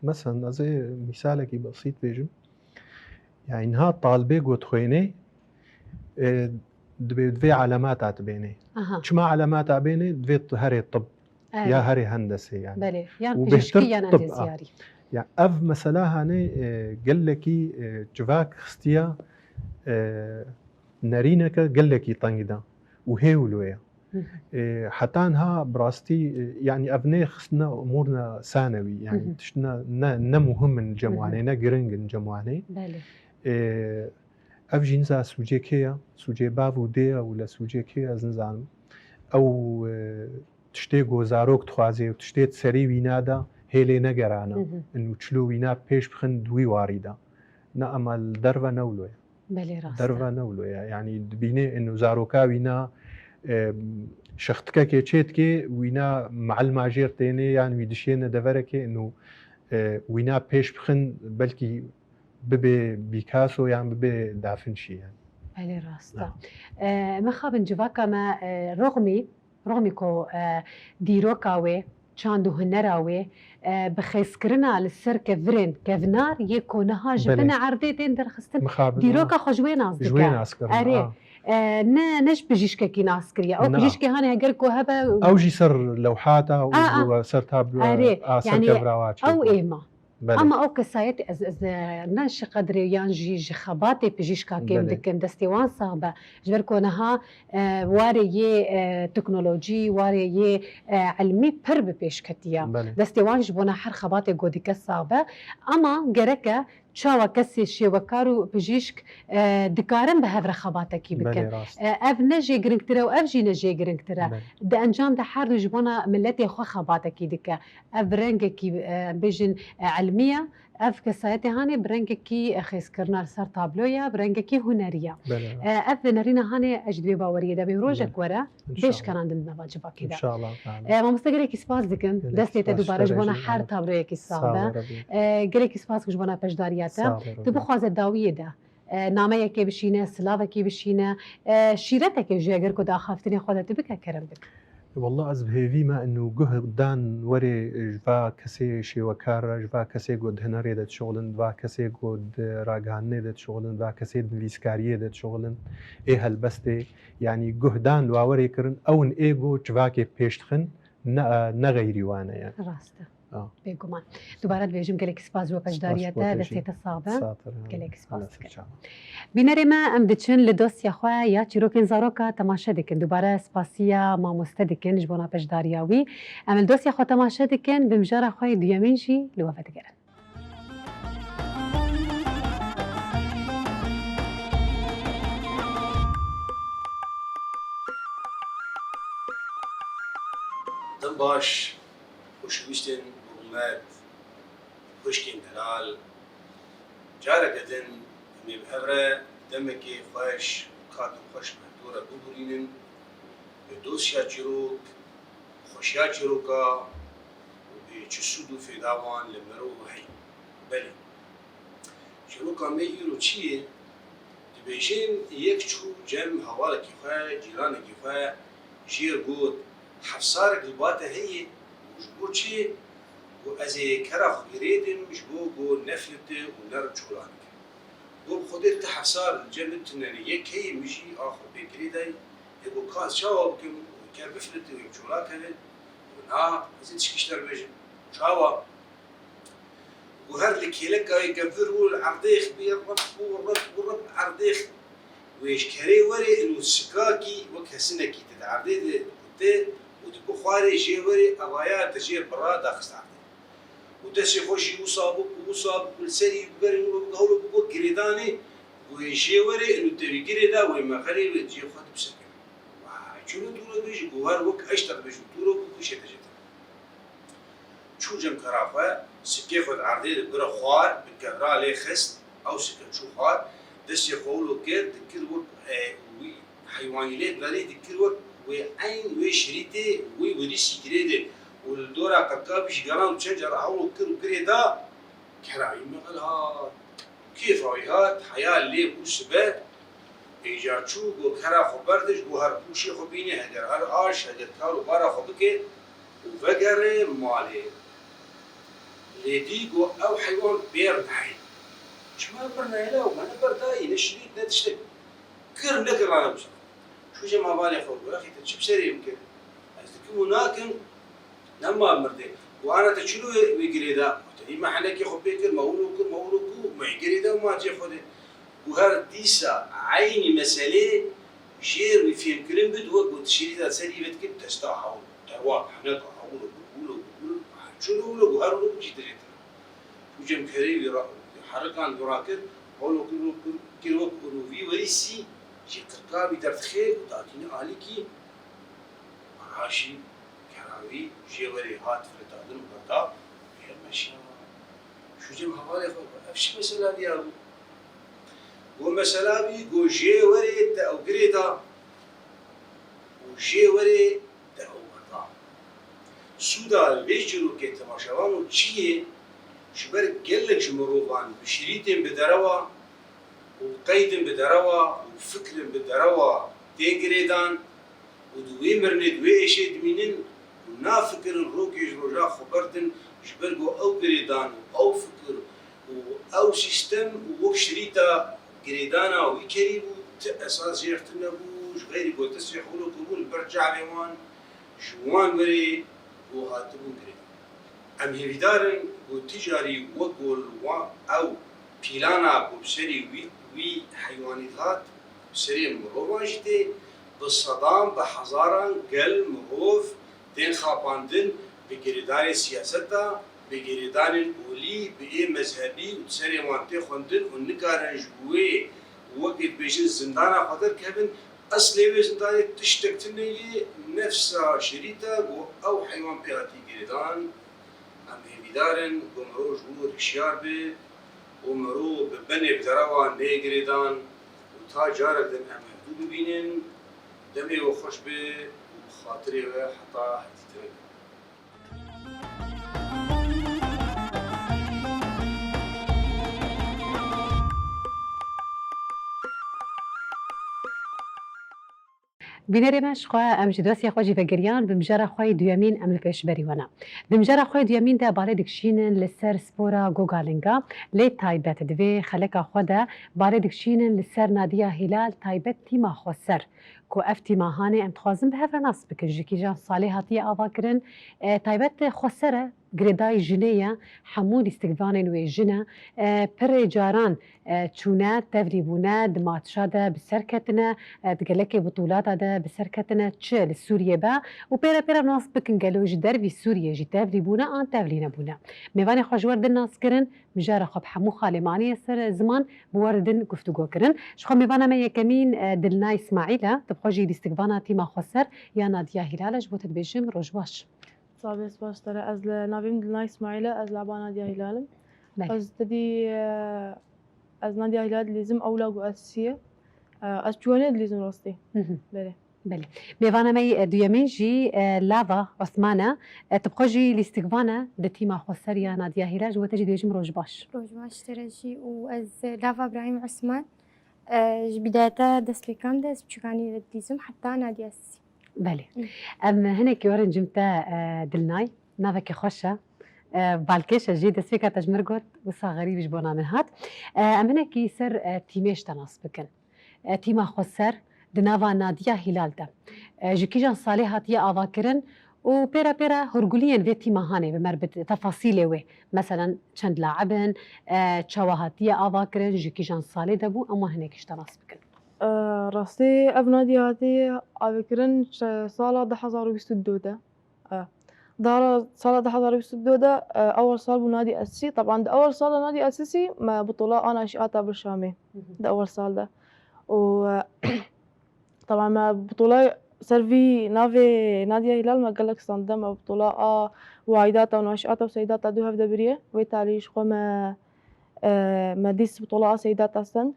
meselen, ez ê mîsalekî besît bêjim. Yanî niha talibê ku dixwênê, e, dibê, divê elemata dibênê. Aha. Çima elemata bênê? Divê tu herê tib, Erê. ya herê hendesê, yanî. Belê. Yan Û pizîşkî bêhtir yan tib, a. endeziyarî. Ya ev mesela hanê, e, gelekî, e, civak xistiya, e, nerîneke gelekî teng de û hê wilo ye. Hı hı. E, heta niha bi rastî, e, yanî ev nê xistine umûrna sanewî, yanî Hı hı. tiştine ne, ne muhim in cem Hı hı. wanê, ne giring in cem wanê. Belê. E, Ev jî niza sûcê kê ye, sûcê bav û dê ye û le sûcê kê ye ez nizanim. Ew, e, tiştê ku zarok dixwaze û tiştê di serê wîna de hê lê negerane. Hı hı. Û çilo wîna pêş bixin di wî warî de. Ne ema li derve ne wilo ye. Belê rast e. Derve ne wilo ye. Yanî dibînê û zaroka wîna, e, şextikekê çê dike, wîna meelma jêr tênê yan wî dişêne deverekê û, e, wîna pêş bixin belkî bibê Picasso yan bibê Da Vinci yani. Belê rast e. Ha. E, mixabin civaka me, e, Roxmî, Roxmî ku, e, dîroka wê, çand û hunera wê, e, bi xêzkirina li ser kevirên kevnar yê ku niha ji Belê. Bin erdê tên derxistin. Mixabin, Dîroka ha. Xwe ji wê nas dike. Ji wê nas kirin, Erê, ha. E, ne, ne ji pijîşkekî nas kiriye. Ew Na. Pijîşkê hanê heger ku hebe Ew jî ser lewhata û A, a. Ser tablo, Erê, a, ser yani kevra wa çêbû. Ew ê ma. Belê. Ama ew kesayetê ez, ez, e, ne ji qedrê yan jî ji xebatê pijîşka kêm Belê. Dikim, destê wan sax be. Ji ber ku niha, e, warê yê, e, teknolojî, warê yê, e, ilmî pir bi pêş ketiye. Belê. Destê wan ji bona her xebatê ku dike sax be. Ama gereke çawa kesê şêwekar û pijîşk, e, dikarin bi hev re xebatekî bikin. Belê, rast. E, ev ne jê giringtir e û ev jî ne jê giringtir e. Belê. Di encam de her du ji bona miletê xwe xebatekî dike. Ev bi rengekî, e, bêjin, e, ilmî ye. Ev kesayetê hanê bi rengekî, e, xêzkirina li ser tablo ye, bi rengekî hunerî ye. Belê. E, ev nerîna hanê ez ji vê baweriyê de bim rojek Belê. Were, bê İnşallah. Şikerandin di nava civakê de. İnşallah, amin. E, mamoste gelekî spas dikim. Gelekî Destê te spas, dubare ji bona şerê her jî, amin. Tabloyekî sax Sağ be. Ol, Rebî. E, gelekî spas ji bona peşdariya te. Sağ ol, Rebî. Tu bixwaze dawiyê de, e, nameyekê bişîne, silavekê bişîne, e, şîretekê jî eger ku di axaftinê xwe de tu bike, kerem bik. Wallah ez bi hêvî me û guh dan werê ji va kesê şêwekar re, ji va kesê ku di hunerê de dişuxulin, di va kesê ku di ragihandinê de dişuxulin, di va kesê di nivîskariyê de dişuxulin, ê helbestê, yanî guh dan li wa werê kirin, ew in ê ku civakê pêş dixin, ne, ne xeyrî wan e yani. Rast e. Ah. Bêguman. Dubare dibêjim gelekî spas ji we peşdariya te, destê te sax be. Sağ ol. Gelekî spas dikim. Bînerê me, em diçin li dosya xwe ya çîrokên zaroka temaşe dikin. Dubare spasiya mamoste dikin ji bona peşdariya wî. Em li dosya xwe temaşe dikin, bi mijara xwe yê duyemîn jî li we vedigerin. Dem baş. Xweşwîstên rûmet, xwişkên delal, careke din em ê bi hev re demekê xweş, katên xweş bi hevdû re bibûrînin, bi dosya çîrok, bi xweşiya çîroka û bi çi sûd û fêda wan li mirov heyî. Belê. Çîroka me îro çi ye? Dibêjin, yek çû cem hevalekî xwe, cîranekî xwe, jê got, Hefsarek li ba te heye? Û ji bo çi? Got, Ez ê kera xwe girêdim, ji bo got nefilite û nerim çolane. Got, Bi Xwedê ti hefsar li cem min tune ne, yek heye, min jî a xwe pê girêdayî, ê got, Ka ez çawa bikim, ker bifilite û çola keve? Got, Na, ez ê tişkî ji te re bêjim. Çawa? Got, Her li kêleka wê kevir û li erdê xwe bê rib û rib û rib erdê xwe. Wê ji kerê werê û sikakî wek hesinekî te di erdê de dikute û dibixware jê werê, evaya te jê bira daxist erdê. Û destê xwe jî wisa bik û wisa bik û li serî bigerî û bik hewlo bik wek girêdanê, wê jê werê û te wî girêda wê mexerê wê cihê xwe dibiseke. Vay, çilo tu re bêjî, got, Her wek eşteq bêjî, tu re bû kuşê te jê te. Çû cem kera xwe, sikê xwe di erdê de bira xwar, bi kevra lê xist, ew sike çû xwar, destê xwe wilo kir, dikir wek, e, wî heywanî lê berî, dikir wek wê eyn wê şirîtê wî wirîsî girêdê û li dora qirkabî jî geran û çend cara hewlo kir û girê da, kera wî mexel hat. Kêfa wî hat, heya lê bû sibe, Îcar çû, got, Kera xwe berdişt, got, Her pûşê xwe bînî, heger her aş, heger kar û bara xwe bike û vegere malê. Lê dî, got, Ew heywan bêr nehê. Çima bir nehêla û me ne ber dayî, ne şirît, ne tiştek. Kir nekir rane wisa. Çû cem hevalê xwe, got, Axî te çi bi serê min kir? Ez dikim û nakim, Nema mirdê. Got, Ana te çilo wê girêda? Got, Te dî me henekê xwe pê kir, me wilo kir, me wilo kir, me girêda û ma cê xwe de. Got, Her dîsa eynî meselê jêr wî fêhmkirin bid, wek got şirîta serî vedikir, desta hewlo, derwak, heneka hewlo, wilo, wilo, çilo wilo, got, Her wilo bicî dirê tira. Û cem kerê wî ra-, herikan got, Rakir, Holo kir û kir, kir wek û nûvî werî sî jî qirka wî derdixe û datîne alîkî. Maraşî kera wî jê werê hat firetandin û berda pêr meşiya. Şû cem hevalê xwe got, ev çi mesela diya bû? Got, mesela wî got, jê werê te ew girê da û jê werê te ew berda. Sûda vê çîrokê temaşevan û çi ye? Ji ber gelek ji mirovan bi şirîtên bi derewa û qeydên bi derewa û fikrên bi derewa tên girêdan û di wê mirinê, di wê êşê dimînin û nafikirin rokê ji roja xwe berdin, ji ber ku ew girêdan û ew fikir û ew sîstem û wek şirîta girêdana wî kerî bû, ti esas jê re tune bû, ji xeyrî ku destê holo kiribûn li ber çavê wan, ji wan werê ku hatibûn girêdan. Em hêvîdar in ku ti carî wek ku li wan ew pîlana ku bi serî wî, wî heywanî dihat, bi serê mirovan jî tê, bi sedan, bi hezaran gel, mirov tên xapandin, bi girêdanên siyaseta, bi girêdanên olî, bi ê mezhebî û di serê wan tê xwendin û nikarin ji wê, wekî dibêjin, zindana xwe derkevin. Eslê wê zindanê tiştek tune ye, nefsa şirît e ku ew heywan pê hatî girêdan. Em hêvîdar in ku mirov ji wir hişyar be û mirov bi benê bi derewa neyê girêdan û ta carek din em hevdû bibînin. Demê we xweş be û bi xatirê we heta hevdîtinê. Bînerê me, ji xwe em ji dostê xwe jî vegeriyan, bi mijara xwe yê duyemîn em li pêşberî we ne. Di mijara xwe yê duyemîn de balê dikişînin li ser spora gogalinga, lê taybet di vê xeleka xwe de balê dikişînin li ser Nadiya Hîlal, taybet tîma Xweser, ku ev tîma hanê em dixwazin bi hev re nas bikin. Ji kîjan salê hatiye avakirin, e, taybet Xweser e, girêdayî jinê ye, hemû lîstikvanên wê jin e. E, pirê caran, e, çûne, tevlî bûne, di matşa de bi ser ketine, e, di gelekê bitûlata de bi ser ketine, çi li Sûriyê be û pê re pê re nas bikin gelo ji dervî Sûriyê jî tevlî bûne an tevlî nebûne. Mêvanê xwe ji we re din nas kirin, mijara xwe bi hemû xalê manî ye ser ziman bi we re din guftûgo kirin. Ji xwe mêvana me yekemîn, e, Dilna Îsmaîl e, tu bi xwe jî lîstikvana tîma Xweser ya Nadiya Hîlal e, ji bo te dibêjim roj baş. Sabê spas te re. Ez li navê min Dilna Îsmaîl e, ez laba Nadiya Hîlal im. Belê. Ez tedî, e, ez Nadiya Hîlal dilîzim, ewla ku ez sî ye. E, ez çûwenê dilîzim rastî. Hı hı. Belê. Belê. Mêvana me yê, e, duyemîn jî, e, Lava Osman e. E, tu bi xwe jî lîstikvan e di tîma Xweser ya Nadiya Hîlal, ji bo te jî dibêjim roj baş. Roj baş te re jî û ez, e, Lava Îbrahîm Osman. E, ji bidayeta destpêkan de ez çûkanî dilîzim heta Nadiya Sî. Belê. Hı. Em hinekî werin cim te, e, Dilnay. Navekî xweş e. E, balkêş e jî, destpêka te ji min got, wisa xerîbî ji bona min hat. E, em hinekî ser, e, tîmê ji te nas bikin. E, tîma Xweser di nava Nadiya Hîlal de, e, ji kîjan salê hatiye avakirin û pê re pê re hûrguliyên vê tîma hanê bi me re bide, tefasîlê wê. Meselen, çend laib in, e, çawa hatiye avakirin, ji kîjan salê de bû, em wan hinekî ji te nas bikin. E, rastî ev Nadiya hatiye avêkirin ji sala du hezar û bîst û du de. E, dara sala du hezar û bîst û du de, e, ewel sal bû Nadiya Esîsî. Teban di ewel sala Nadiya Esîsî me bitola a naşîata bir Şamê. Hı hı. Di ewel sal de. Û, e, Teban me bitola ser vî navê Nadiya Hîlal me gelek stande. Me bitola a Waîdata û Naşîata û Seydata du hevde biriye. Wê talî ji xwe me, e, me dîs bitola a Seydata stend.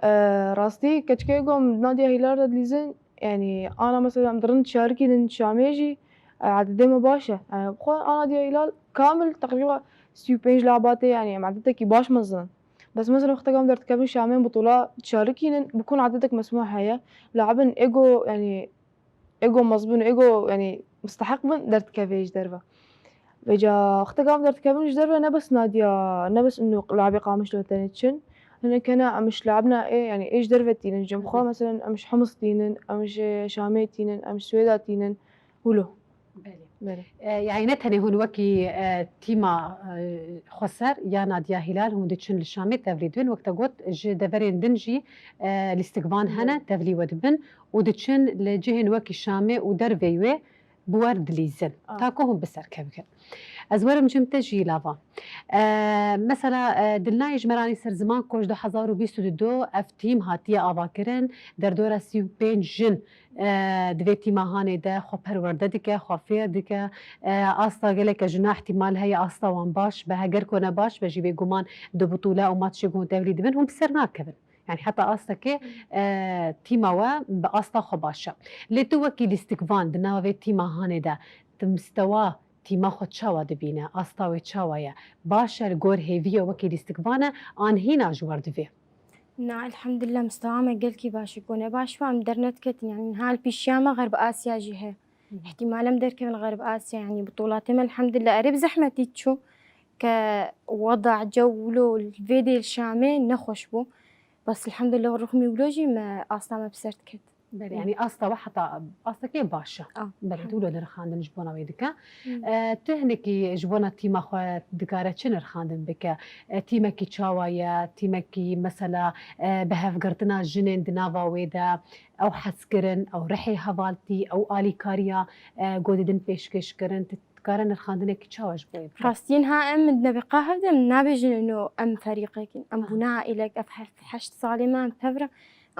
E, rastî keçikê ku em Nadiya Hîlal re dilîzin, yanî ana mesela em dirin çarikî din Şamê jî, e, ededê me baş e. E, xwe a Nadiya Hîlal kamil teqrîba sî û pênc labatê, yanî em edetekî baş mezin in. Bes mesela wexteke em derdikevin Şamê em bitola çarikî nin, bikun ededek mesmû heye. Laibin ego, yanî ego mezbûn, ego, yanî misteheq bin derdikeve ji derve. Vêca wexteke em derdikevin ji derve ne bes Nadiya, ne bes ino labê Qamişlo tenê çin. Hinek hene em ji labina ê, yanî ê ji derve tînin. Cem xwe, hı hı, meselen em ji Himis tînin, em ji Şamê tînin, em ji Swêda tînin. Wilo. Belê. Belê. E, yanî ne tenê hûn wekî, e, tîma, e, Xweser ya Nadiya Hîlal hûn diçin li Şamê tevlî dibin. Wek te got, ji deverên din jî, e, lîstikvan hene, belê, tevlî we dibin û diçin li cihên wekî Şamê û derveyî wê bi we re dilîzin, ah, ta ku hûn bi ser kevin. Ez werim cem te jî lava. E, mesela, e, Dilnayê ji me re anî ser ziman ku ji du hezar û bîst û du ev tîm hatiye avakirin, derdora sî û pênc jin, e, di vê tîma hanê de xwe perwerde dike, xwe fêr dike. E, asta geleke jina ihtimal heye asta wan baş be, heger ku ne baş be jî bêguman di butûle û matçê ku hûn tevlî dibin, hûn bi ser nakevin. Yani heta astekê, e, tîma we bi asta xwe baş e. Lê tu wekî lîstikvan di nava vê tîma hanê de, tu mistewa tîma xwe çawa dibîne? Asta wê çawa ye? Baş e li gor hêviyê wekî lîstikvan e, an hîna ji we re divê? Na, elhamdulillah, mistewa me gelkî baş e, ku ne baş be, em dernediketin, yani niha li pêşiya me Xerb Asya jî heye. Hı hı. Îhtimal em derkevin Xerb Asya, yani bitolatê me elhamdulillah erê bi zehmetî çû, ke weda, cew, wilo, vê dê li Şamê nexweş bû. Bes elhamdulillah, rixmî wilo jî me asta me bi ser diket. Belê, yani asta we heta astekê baş e. Ah, belê, tu elhamdulillah, wilo nirxandin ji bona wê dike. Hmm. E, tu hinekî ji bona tîma xwe dikare çi nirxandin bike? E, tîmekî çawa ye? Tîmekî mesela, e, bi hevgirtina jinên di nava wê de, ew hezkirin, ew rihê hevaltî, ew alîkariya, e, ku didin pêşkêş kirin, tu dikare nirxandinekî çawa ji bo wê bike? Rastî niha em di nebeqa hev de em nabêjin ino em ferîqek in. Em, aha, bûne aîlek, ev heft, heşt salê me em tev re,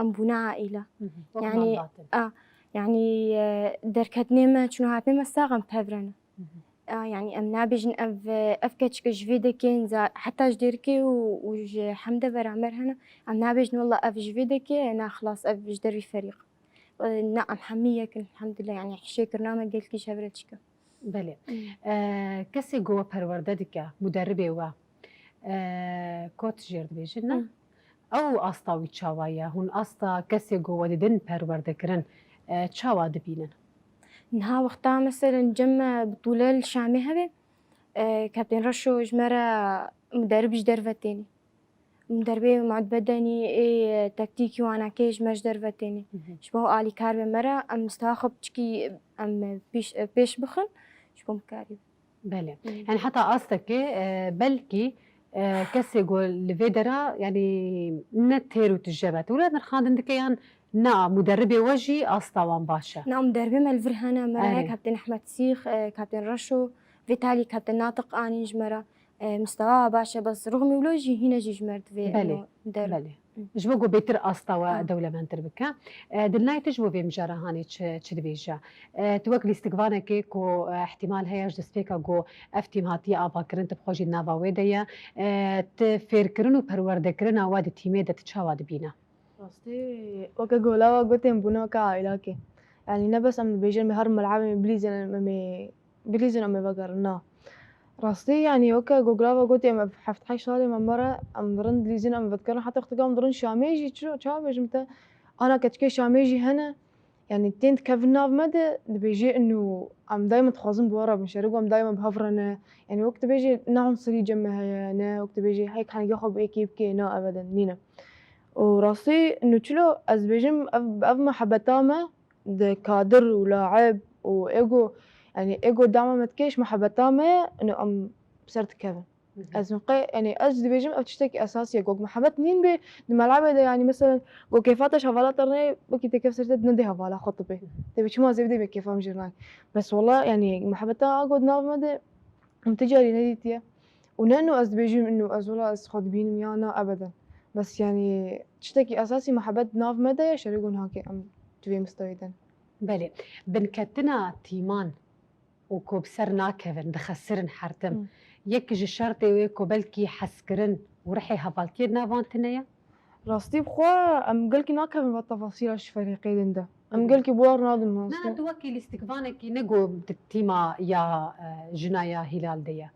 em bûne aîle. Hı hı. Wek, yani, malbat in. A, yani, e, derketinê me, çûn û hatinê me sax em tev re ne. Hı hı. A, yani em nabêjin ev, ev keçike ji vê dekê, za-, heta ji Dêrikê û, û ji Hemde beraber hene. Em nabêjin wela ev ji vê dekê, na xilas ev ji dervî ferîq. E, na, em hemî yek in, elhamdulillah, yani hişêkirina me gelkî ji hev re dike. Belê. Hmm. E, kesê ku we perwerde dike, muderibê we, e, kot jêr dibêjin, ne? Hmm. Ew asta wî çawa ye? Hûn asta kesê ku we didin perwerdekirin, e, çawa dibînin? Niha wexta meselen cem me bi tûle li Şamê hebe, e, Kaptên Reşo ji me re muderib ji derve tênî. Muderibê muedbedenî ê tektîkî wanakê ji me ji derve tênî. Hı hı. Ji bo alîkar be me re, em mistewa xwe piçikî em pêş, pêş bixin, ji bo mikarî. Belê. Hı. Yani heta astekê, e, belkî, e, kesê ku li vê dera, yani ne têr û tije be, tu wilo nirxandin dike yan na, muderibê we jî asta wan baş e? Na, muderibê me li vir hene, me re, erê, heye Kaptên Ehmed Sîx, e, Kaptên Reşo, vê talî Kaptên Natiq anîn ji me re. E, mistewa baş e, bes rixmî wilo jî hîne jî ji me re divê, belê, ino der. Belê. Hı. Ji bo ku bêtir asta we, ha, dewlemendtir bike. E, Dilnayê, tu ji bo vê mijara hanê çi, çi dibêje? E, tu wek lîstikvanekê ku, e, ihtimal heye ji destpêka ku ev tîm hatiye avakirin, tu bi xwe jî di nava wê de ye. E, tu fêrkirin û perwerdekirina we di tîmê de tu çawa dibîne? Rastî, weke ku lava gotê, em bûne weke aîlakê. Yanî ne bes em dibêjin, em ê her melebê em bilîzin, em ê bilîzin, em ê vegerin, na. Rastî, yanî weke ku lava gotê, em ev heft heşt salê me me re, em dirin dilîzin, em vedigerin, heta wexteke em dirin Şamê jî, çi, çawa bêjim te, ana keçikê Şamê jî hene, yanî tên dikevin nav me de, dibêjê ino em daîma dixwazin bi we re bin, şerê ku em daîma bi hev re ne, yanî wek dibêjê ne unsurî cem me heye, ne wek dibêjê hey kanîgê xwe bi êkê bikê, na, ebeden nîne. Û rastî, nû çilo ez dibêjim, ev, ev muhebeta me di kadir û laib û ego, yanî ego dema me dikê ji muhebeta me, nû em ser dikevin. Hı hı. Ez qe-, yanî ez dibêjim, ev tiştekî esasî ye. Gok muhebet nîn bê di melebê de, yanî meselen, gok kêfa te ji hevala te re neyê, wekî têkev ser te nedê hevala xwe tu bê. Hı hı. Tê bê çima zêde bê kêfa min jê re nayê. Bes wela, yanî muhebeta a got nav me de, Em ti carî nedîtiye. Û ne ino ez dibêjim ino ez wela ez xwe dibînim ya na ebeden. Bes yanî tiştekî esasî muhebet nav me de ye, şerê gon hake em di vê mistewê de ne. Belê. Binketina tîman û ku bi ser nakevin, dixesirin her tim. Hı. Yek ji şertê wê ku belkî hezkirin û rihê hevaltiyê di nav wan tune ye? Rastî bi xwe em gelkî nakevin va tefasîla ji ferîqê din de. Em, hı, gelkî bi war nadin. Na, na, rastî. Tu wekî lîstikvanekî ne ku di tîma ya, e, jina ya Hîlal de ye.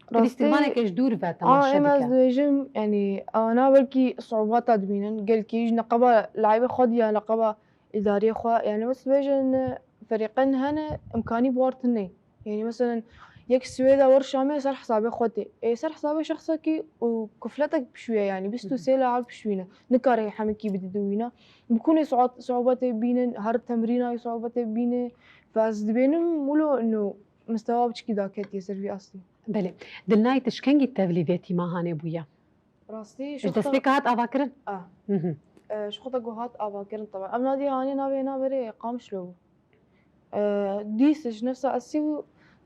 Tu, rastî, lîstikvaneke ji dûr ve, a, temaşe dike. Em ez dibêjim, yanî, ana belkî siûbata dibînin, gelkî ji neqeba laîbê xwe diya, neqeba îdariyê xwe, yanî wek dibêjin, ferîqên hene, imkanî bi war tune. Yanî, meselen, yek Swêda wer Şamê ser hesabê xwe tê. Ê ser hesabê şexsekî û kufletek pişûye, yanî, bîst û sê, hı hı, laib pişûyîne. Nikare hemikî bide di wîna. Bi kunê siû-, siûbetê bînin, her temrîna siûbetê bîne. Ve ez dibênim wilo ino mistewa biçikî daketiye ser vî astê. Belê. Dilnayê, tu ji kengî tevlî vê tîma hanê bûye? Rastî, ji destpêka hat avakirin? A. Hı hı. E, ji xwe te got hat avakirin, teba. Em nadî hanê navê naberê Qamişlo bû. E, dîs ji nefsa ez sî bû,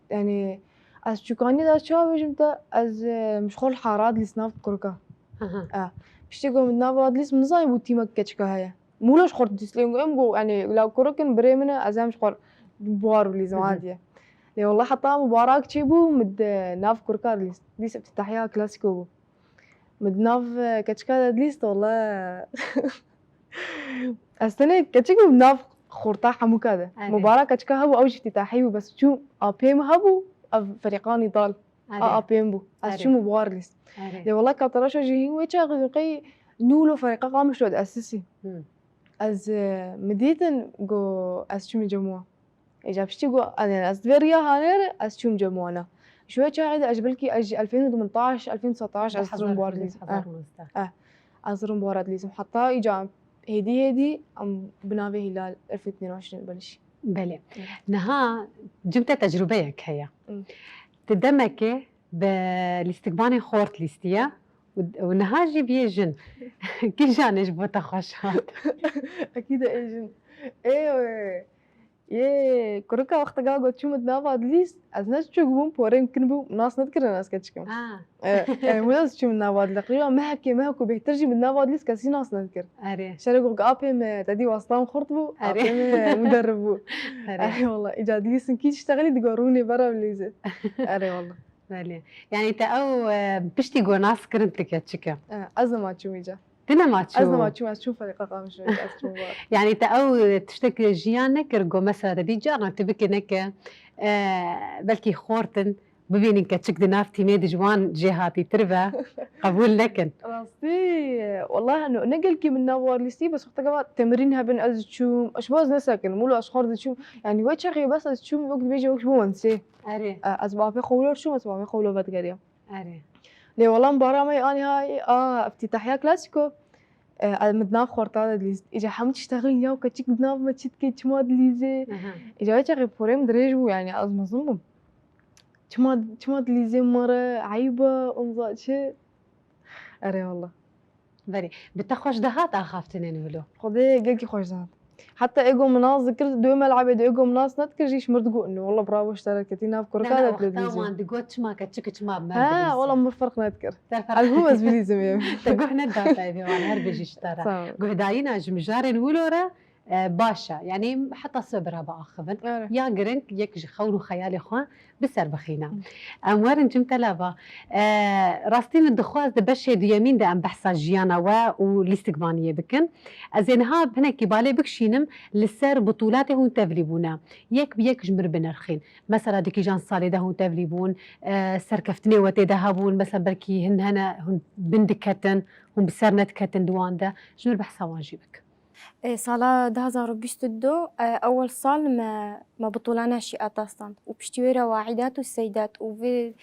yanî ez çûkanî de çawa bêjim te, ez, e, ji xwe li hara dilîs nav kurika. Aha. E, piştî ku min nav dilîs, min nizanî bû tîmek keçika heye. Mûlo ji xwe dilîs, lê em got, yanî la kurik in, birê min e, ez em ji xwe buhar bilîzim, Hı hı. adiye. Lê wela heta mubarak çêbû, min di nav kurika dilîs. Dîs îftîtahiya klasîko bû. Min di nav, e, keçika de dilîst, wela. Ez tenê keçik bûm nav xorta hemûka de. Erê. Mubara keçika hebû, ew jî îftîtahî bû, bes çûm apê min hebû, ev ferîqanî dal. Erê. A apê min bû. Ez Erê. çûm û buhar dilîst. Erê. Lê wela ka teraşa jî hîn wê çaxê qey nû lo ferîqa Qamişlo de ez sisî. Hı. Ez, e, min dîtin, got, ez çûm cem wan. Îca piştî got, ez, ez di vê riya hanê re, ez çûm cem wana. Ji wê çaxê de ez belkî ez ji elfên û du min taş, elfên û setaş ez Hezar, zirim buhar dilîzim. hezar Eh, nozde. eh, ez zirim buhar dilîzim. Heta îca hêdî hêdî em bi navê Hîlal elfên û du nêroşin belişî. Belê. Evet. Niha cim te tecrubeyek heye. Hı. Ti demekê bi lîstikvanê xort lîstiye û, û niha jî biyê jin. Kîjan ê ji bo te xweş hat? Ekîd e ê jin. Ê, Yê, kurika wexteka got çûm di nava dilîst, ez ne çûk bûm, porê min kin bû, nas nedikirin ez keçik im. Ha. E, e, wê ez çûm di nava dilîst. Qîya mehekê, mehekû bêhtir jî min di nava dilîst kesî nas nedikir. Erê. Şerê got, apê min, te dî wasta min xurt bû, Erê. apê min muderrib bû. Erê. Erê, wala, îca dilîstin kî tiştexilî digo rûnê bera bilîzê. Erê, wala. Belê. Yanî te ew, e, piştî got nas kirin tu keçik e. E, ez nema çûm îca. Tu nema çû? Ez nema çûm, ez çûm ferîqa Qamişlo, ez çûm var. Yanî te ew tiştek jiyan nekir, got mesela te dî carna tu bike neke, e, belkî xortin, bibînin keçik di nav tîmê de ji wan jêhatîtir be, qebûl nekin. Rastî, wela no, ne gelkî min nav war lîstî, bes wexteke va temrîn hebin ez çûm, ji bo ez nesekinim, wilo ez xor diçûm. Yanî wê çaxê bes ez çûm, wek dibêje wek ji bo wensê. Erê. E, ez bi apê xwe wilo çûm, ez bi apê xwe wilo vedigeriya. Erê. Lê wela min bara me anî ha, a, îftîtahiya klasîko, e, ez min di nav xorta de dilîst. Îca hemû tiştexilin ya keçik di nav me çi dike, çima dilîzê. Aha. Îca wê çaxê porê min dirêj bû, yanî ez mezin bûm. Çima, çima dilîzê me re, eyb e, onza çi? Erê wela. Belê. Bi te xweş dihat axaftinên wilo? Xwedê gelkî xweş dihat. Heta ê got min nas dikir, di wê melebê de ê got min nas nedikir jî ji mir digot, no, wela bravo ji te re ketî nav kurika de dilîzî. Na, na, wexta wan digot çima keçik çima bi me bilîzî. Ha, wela min ferq nedikir. Te ferq Ez bûm ez bilîzim ê. Te guh neda te êvê wan, her bijî ji te re. Sağ ol. Guhdayîna ji mijarên wilo re, e, baş e. Yanî heta sibê bira biaxivin. Evet. Ya giring yek ji xewn û xeyalê xwe bi ser bixîne. Hı. Em werin cim te lava. E, rastî min dixwest di beşê duyemîn de em behsa jiyana we û lîstikvaniyê bikin. Ez ê niha hinekî balê bikişînim li ser butûlatê hûn tevlî bûne. Yek bi yek ji mir binirxîn. Mesela di kîjan salê de hûn tevlî bûn, e, serkeftinê we tê de hebûn, mesela belkî hin hene hûn bin diketin, hûn bi ser nediketin di wan de. Ji mir behsa wan jî bik. Ê, sala du hazar û bîst û du, e, ewel sal me, me butûla neşîata stand û piştî wê re Waîdat û Seydat û vê,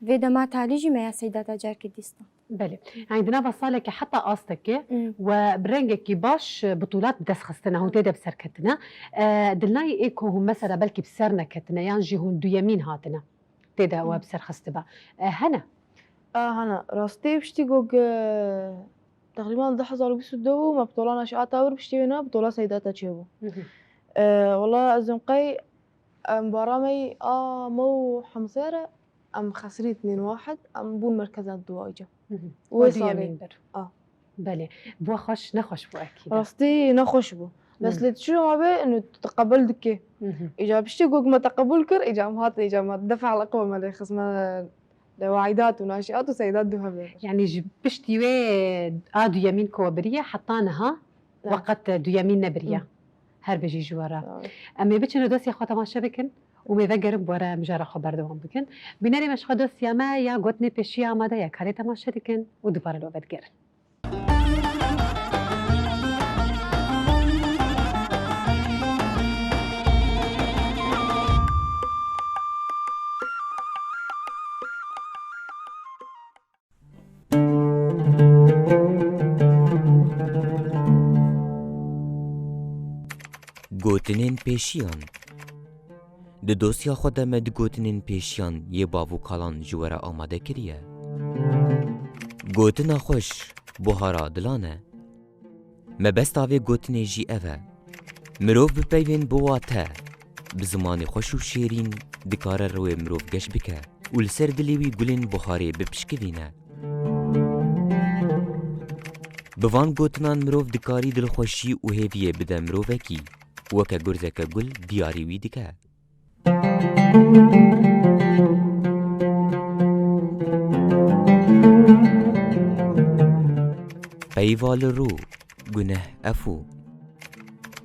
vê dema talî jî me ya Seydata carkê dî stand. Belê. Yanî di nava salekê heta astekê Hmm. we bi rengekî baş, e, butûlat bi dest xistine, hûn tê de bi ser ketine. E, dilnayî ê ku hûn mesela belkî bi ser neketine yan jî hûn duyemîn hatine. Tê de we Hmm. bi ser xistibe. E, hene? A, hene. Rastî piştî ku, e, teqrîban du hezar û bîst û du bû, me butûla neşîata wir piştî wê ne, butûla Seydata çêbû. Hı hı. E, wela ez ê qey, em bara me yî a me û Hemzê re, em xesirî tnên wahid, em bûn merkeza duwa îca. Hı hı. Wê O salê. duyemîn bir. A. Belê. Bi we xweş, nexweş bû ekîd e. Rastî nexweş bû. Bes Hı. lê tu çi ma bê, inu tu teqebel dikê. Hı hı. Îca piştî ku me teqebul kir, îca em hatin, îca me defa eleqe me lê xist me de Waîdat û Naşîat û Seydat du hevdê. Yanî ji piştî wê a duyemîn ku we biriye heta niha Ne. we qet duyemîn nebiriye. Hı. Her bijî ji we re. Sağ ol. Em ê biçin û dosya xwe temaşe bikin û mêvegerin bi we re mijara xwe berdewam bikin. Bînerê me ji xwe dosya me ya gotinê pêşiya amade ye, karê temaşe dikin û dubare li we vedigerin. Gotinên pêşiyan. Di dosya xwe de me di gotinên pêşiyan yê bav û kalan ji we re amade kiriye. Gotina xweş, buhara dilan e. Mebesta vê gotinê jî ev e. Mirov bipeyvên bi wate. Bi zimanê xweş û şêrîn dikare rûyê mirov geş bike û li ser dilê wî gulên buharê bipişkivîne. Bi van gotinan mirov dikarî dilxweşî û hêviyê bide mirovekî, weke gurzeke gul diyarî wî dike. Peyva li rû, guneh, efû.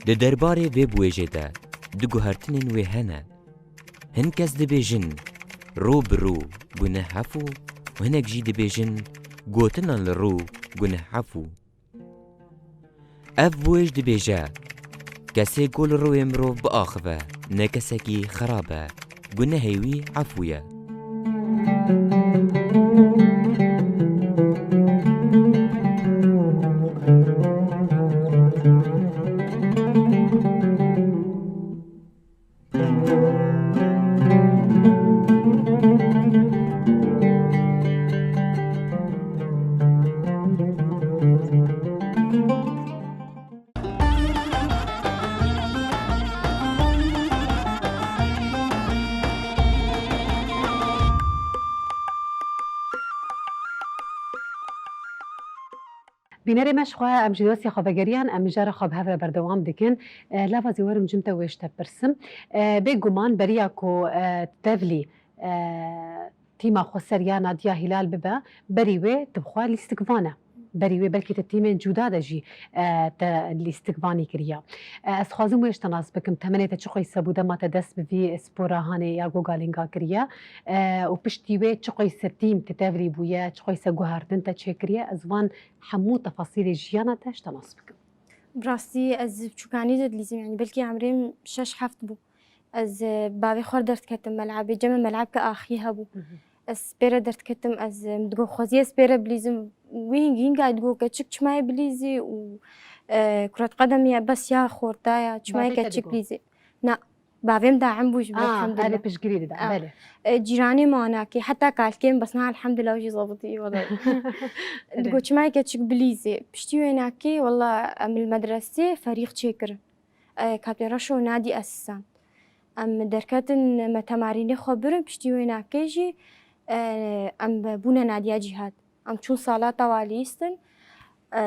Di derbarê vê biwêjê de du guhertinên wê hene. Hin kes dibêjin, rû bi rû, guneh, efû û hinek jî dibêjin, gotinan li rû, guneh, efû. Ev wêj dibêje, kesê ku li rûyê mirov biaxive, ne kesekî xerab e, gunehê wî efû ye. Bînerê me ji xwe, em ji dostiya xwe vegeriyan, em mijara xwe bi hev re berdewam dikin. E, lava zî werim cim te wê ji te pirsim. E, bêguman beriya ku, e, tevlî, e, tîma xweser ya Nadiya Hîlal bibe, berî wê tu bi xwe lîstikvan e. Berî wê belkî tu tîmên cuda de jî, e, te lîstikvanî kiriye. E, ez dixwazim wê ji te nas bikim, temenê te çi qeyse bû dema te dest bi vî spora hanê ya gogalînga kiriye? E, û piştî wê çi qeyse tîm tu tevlî bûye, çi qeyse guhertin te çêkiriye? Ez van hemû tefasîlê jiyana te ji te nas bikim. Bi rastî ez biçûkanî de dilîzim, yanî belkî emrê min şeş heft bû. Ez, e, bavê xwe re derdiketim melebê, cem e melebke axî hebû. Hı hı. Ez pê re derdiketim, ez, e, min digot, xwezî ez pê re bilîzim. Wî hîng hîngay digot, keçik çima yê bilîzî û, e, kuret qedemî ye, bes ya xorta ya, çima yê keçik bilîzî? Na, bavê min daim bû ji min, elhamdulillah. Erê piştgirî dida, belê. E, cîranê me wana kê, heta kalkê min, bes niha elhamdulillah jî zebitî, wela. Digot, çima yê keçik bilîzî? Piştî wêna kê, wela em li medresê ferîq çêkirin. E, Kaptên Reşo Nadî esîsand. Em derketin me temarînê xwe birin, piştî wêna kê jî, e, em bûne Nadiya Cîhad. Em çûn sala tawa lîstin. E,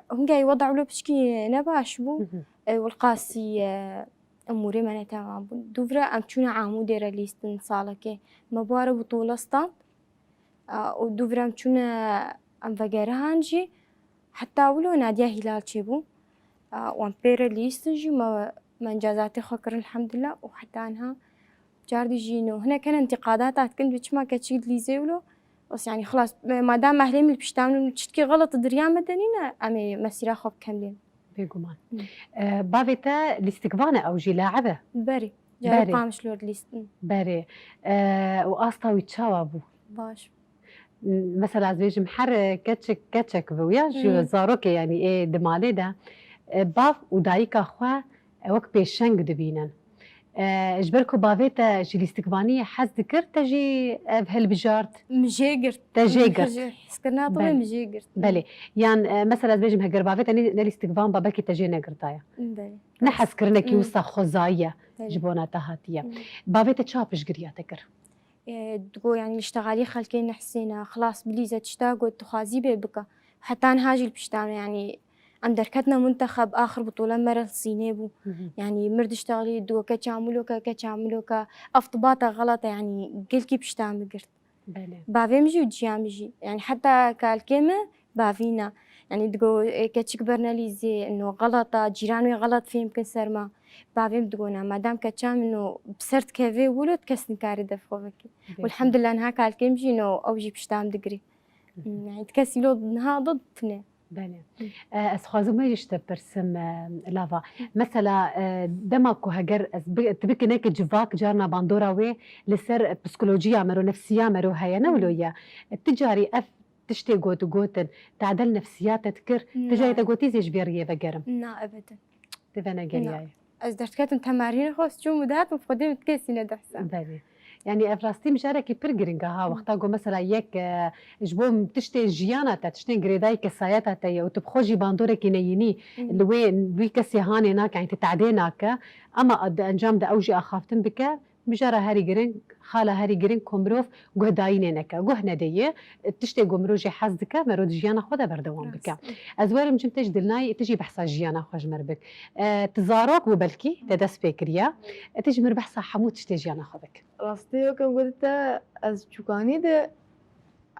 hingê weda wilo piçkî ne baş bû. Hı hı. E, wilqasî, e, emûrê me ne temam bûn. Dûvre em çûne Amûdê re lîstin salekê. Me bi ware butûle stand. A, û dûvre em çûne, em vegerihan jî, heta wilo Nadiya Hîlal çêbû. A, wan pê re lîstin jî, me, me îcazatê xwe kirin, elhamdulillah, û heta niha cardî jî no. Hinek hene întîqadata dikin, dibê çima keçik dilîzê wilo. Bes, yanî, xilas, me, madem ehlê min li pişta min in, çitkî xelet di riya me de nîne, em ê mesîra xwe bikemlên. Bêguman. Hı. E, bavê te lîstikvan e ew jî, laib e? Berê. Carê Berê. Qamişlo dilîstin. Berê. E, û asta wî çawa bû? Baş. Mesela ez bêjim her keçik keçek ve ya ji Hı. zarokê, yanî ê di malê de, e, bav û dayika xwe, e, wek pêşeng dibînin. E, ji ber ku bavê te ji lîstikvaniyê hez dikir, te jî ev hilbijart? Min jê girt. Te jê girt. Hizkirina dilê Belê. Min jê girt. Belê. Yan, e, mesela ez bêjim heger bavê te ne, ne lîstikvan ba, belkî te jê negirtaya. Belê. Ne hezkirinekî Hı. wisa xwezayî ye Belê. Ji bona te hatiye. Hı. Bavê te çawa piştgiriya te kir? E, digo, yanî, li ştexalî xelkê nehsêne, xilas bilîze, tişta got, dixwazî bê bike. Heta niha jî li pişta me, yanî, em derketine muntexeb, axir butûle me re li sînê bû. Hı hı. Yanî, mir diştexilî, digo, keça miloke, keça miloke, ev tibata xelet e, yanî, gelkî pişta min girt. Belê. Bavê min jî û ciya min jî. Yanî, heta kalkê min, Bavîna. Yanî digo, ê, keçik bernelîzê, no xelet a, cîran wê xelet fêm kin ser me. Bavê min digo, na, madem keça min no bi ser dikeve wilo, kes nikare def xwe veke. Bêguman. Elhamdulillah, niha kalkê min jî no, ew jî pişta min digirê. Hı hı. Yanî kes îlo niha de tune. Belê. Hı. E, ez xwazim wê jî ji te pirsim, e, lava. Hı. Mesela, e, dema ku heger ez bi-, tu bikî neke civak, carna bandora wê li ser psikolojiya me ro, nefsiya me ro heye, ne Hı. wilo ye. E, tu carî ev tiştê got û gotin, tadel nefsiya te dikir, tu jayê te gotî zê ji vê riyê vegerim. Na, ebeden. Tu venegeriyayê. Na. Ez derketim temarînê xwe, çûm û dihatim, Xwedê min dikesîne dehsa. Belê. Yani ev rastî mijarekî pir giring e ha, wexta ku mesela yek, e, ji bo tiştê jiyana te, tiştên girêdayî kesayeta te ye û tu bi xwe jî bandorekî neyînî li wê, wî kesê hanê nake, yani tu tadê nake, ama di encam de ew jî axaftin bike, mijara herî giring, xala herî giring ku mirov guhdayînê neke. Guh nedê yê, tiştê ku mirov jê hez dike, mero di jiyana xwe de berdewam bike. Rast. Ez werim cim te ji Dilnayê, tu jî behsa jiyana xwe ji me re bik. E, tu zarok bû belkî, te dest pê kiriye. E, tu ji mir behsa hemû tiştê jiyana xwe bik. Rastî weke gotî te, ez çûkanî de,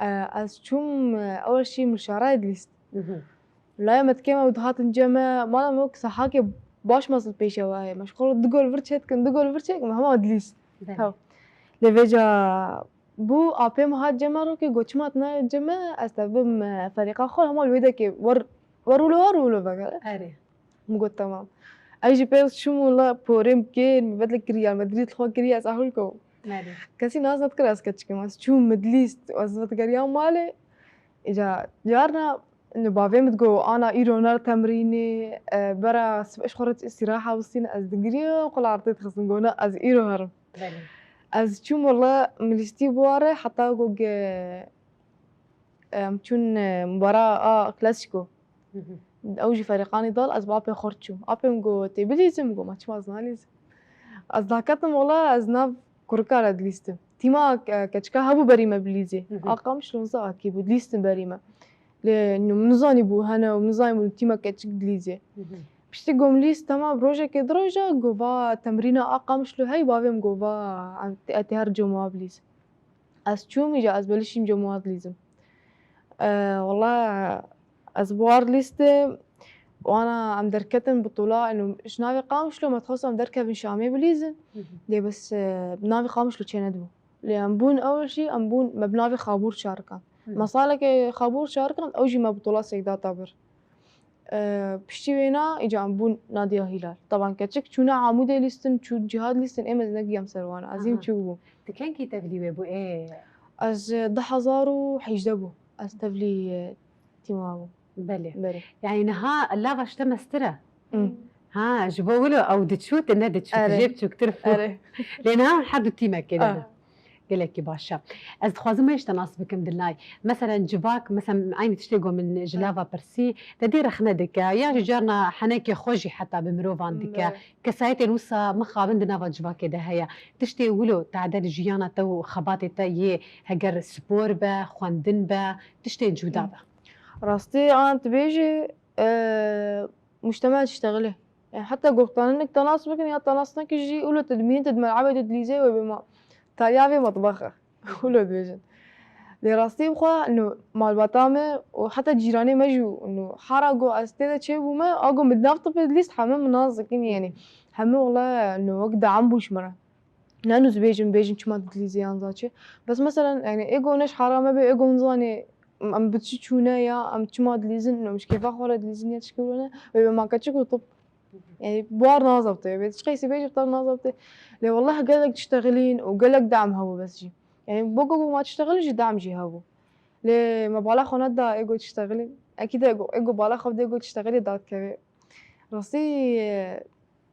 e, ez çûm, e, ew şî milşarayê dilîst. Mhm. Laya me dikê me û dihatin cem me, mala me wek sehakê baş mezin pêşewa heye. Me ji xwe re du gol vir çêdikin, du gol vir çêdikin, me hema dilîst. Belê. Hew. Lê vêca bû apê min hat cem me rokê, got, "Çima tu nayê cem me, ez te bim, e, ferîqa xwe, hema li wê dekê wer, wer wilo, wer wilo vegere." Erê. Min got, "Temam." Ez jî pê çûm û la porê min kir, min bedlek kir, Real Madrid xwe kiriye, ez ahul kom. Belê. Kesî nas nedikir ez keçik im. Ez çûm, min dilîst, ez vedigeriya malê. Îca carna, bavê min digot, "Ana, îro ner temrînê, e, bera sibê ji xwe re îstîraha bistîne." Ez digiriyam, qula erdê dixistim, got, "Na, ez îro herim." Belê. Ez çûm, wela min lîstî bi wa re, heta got, em çûn, e, mubara a Klasîko. Hı hı. Ew jî ferîqanî dal, ez bi apê xurt çûm. Apê min got, "Tê bilîzim?" Min got, "Ma çima ez nalîzim?" Ez daketim, wela ez nav kurika re dilîstim. Tîma, e, keçika hebû berî me bilîzê. Hı hı. A Qamişlo niza akî bû, dilîstin berî me. Lê min nizanî bû hene û min nizanî bû tîma keçik dilîzê. Hı hı. Piştî gom lîst, temam, rojekê du roja, got, "Va temrîna a Qamişlo hey?" Bavê min got, "Va, em, te, te her cem wa bilîz." Ez çûm, îca ez belişîm cem wa dilîzim. E, wela ez bi war lîstim, wana em derketin bi tola, eno ji navê Qamişlo me dixwest em derkevin Şamê bilîzin. Hı hı. Lê bes, e, navê Qamişlo çênedibû. Lê em bûn ew jî, em bûn, me bi navê Xabûr çarikan. Hı hı. Me salekê Xabûr çarikan, ew jî me bi tola sêk data bir. E, piştî wêna, îca em bûn Nadiya Hîlal. Teban keçik çûne Amûdê lîstin, çû cihad lîstin, ê me ez negiyam ser wan. Ez hîn Aha. çûk bûm. Tu kengî tevlî wê bû, ê? Ez, e, du hezar û hejdeh bû. Ez tevlî, e, tîma bûm. Belê. Belê. Yani niha lava ji te mestir e? Hmm. Ha, ji bo wilo ew diçû, tu nediçû, tu Erê. jê biçûktir bû. Erê. Lê niha her du tîmekê de Ah. ne. Gelekî baş e. Ez dixwazim wê ji te nas bikim, Dilnay. Meselen civak, meselen eynî tiştê ku min ji lava pirsî, te dê rexne dike, ya jî carna henekê xwe jî heta bi mirovan dike. Belê. Kesayetên wisa mixabin di nava civakê de heye. Tiştê wilo te de li jiyana te û xebatê te yê, heger spor be, xwendin be, tiştên cuda be. Rastî, an tu bêjî, e, mujtema tiştexilê. Yani heta goxtanin nik te nas bikin ya te nas nekin jî, wilo tu dimînin tu di mel'abê de dilîzê wê bê ma. Taliya vê metbex e. Wilo dibêjin. Lê rastî bixwe, no, malbata me û heta cîranê me jî, no, hara go ez tê de çêbûme, a go min nav tipê dilîst, heme min nas dikin, yani. Heme wela, no, wek deam bû ji min re. Ne nû dibêjin, bêjin çima tu dilîzê yan za çi. Bes meselen, yani, ê go ne ji hara me bê, ê go nizanê, em bi çi çûne ya, em çima dilîzin, em ji kêfa xwe re dilîzin ya tişkî wilo ne. Wê bê ma keçik û top. Yani, buhar nazavte, wê çi qeysî bêjî, buhar nazavte. Lê wellah gelek tiştexilîn û gelek dam hebû bes jî. Yani, bo go ma tiştexilî jî dam jî hebû. Lê me bala xwe neda ê go tiştexilîn. Ekî de ê go, ê go bala xwe bide ê go tiştexilî dadkeve. Rastî, e,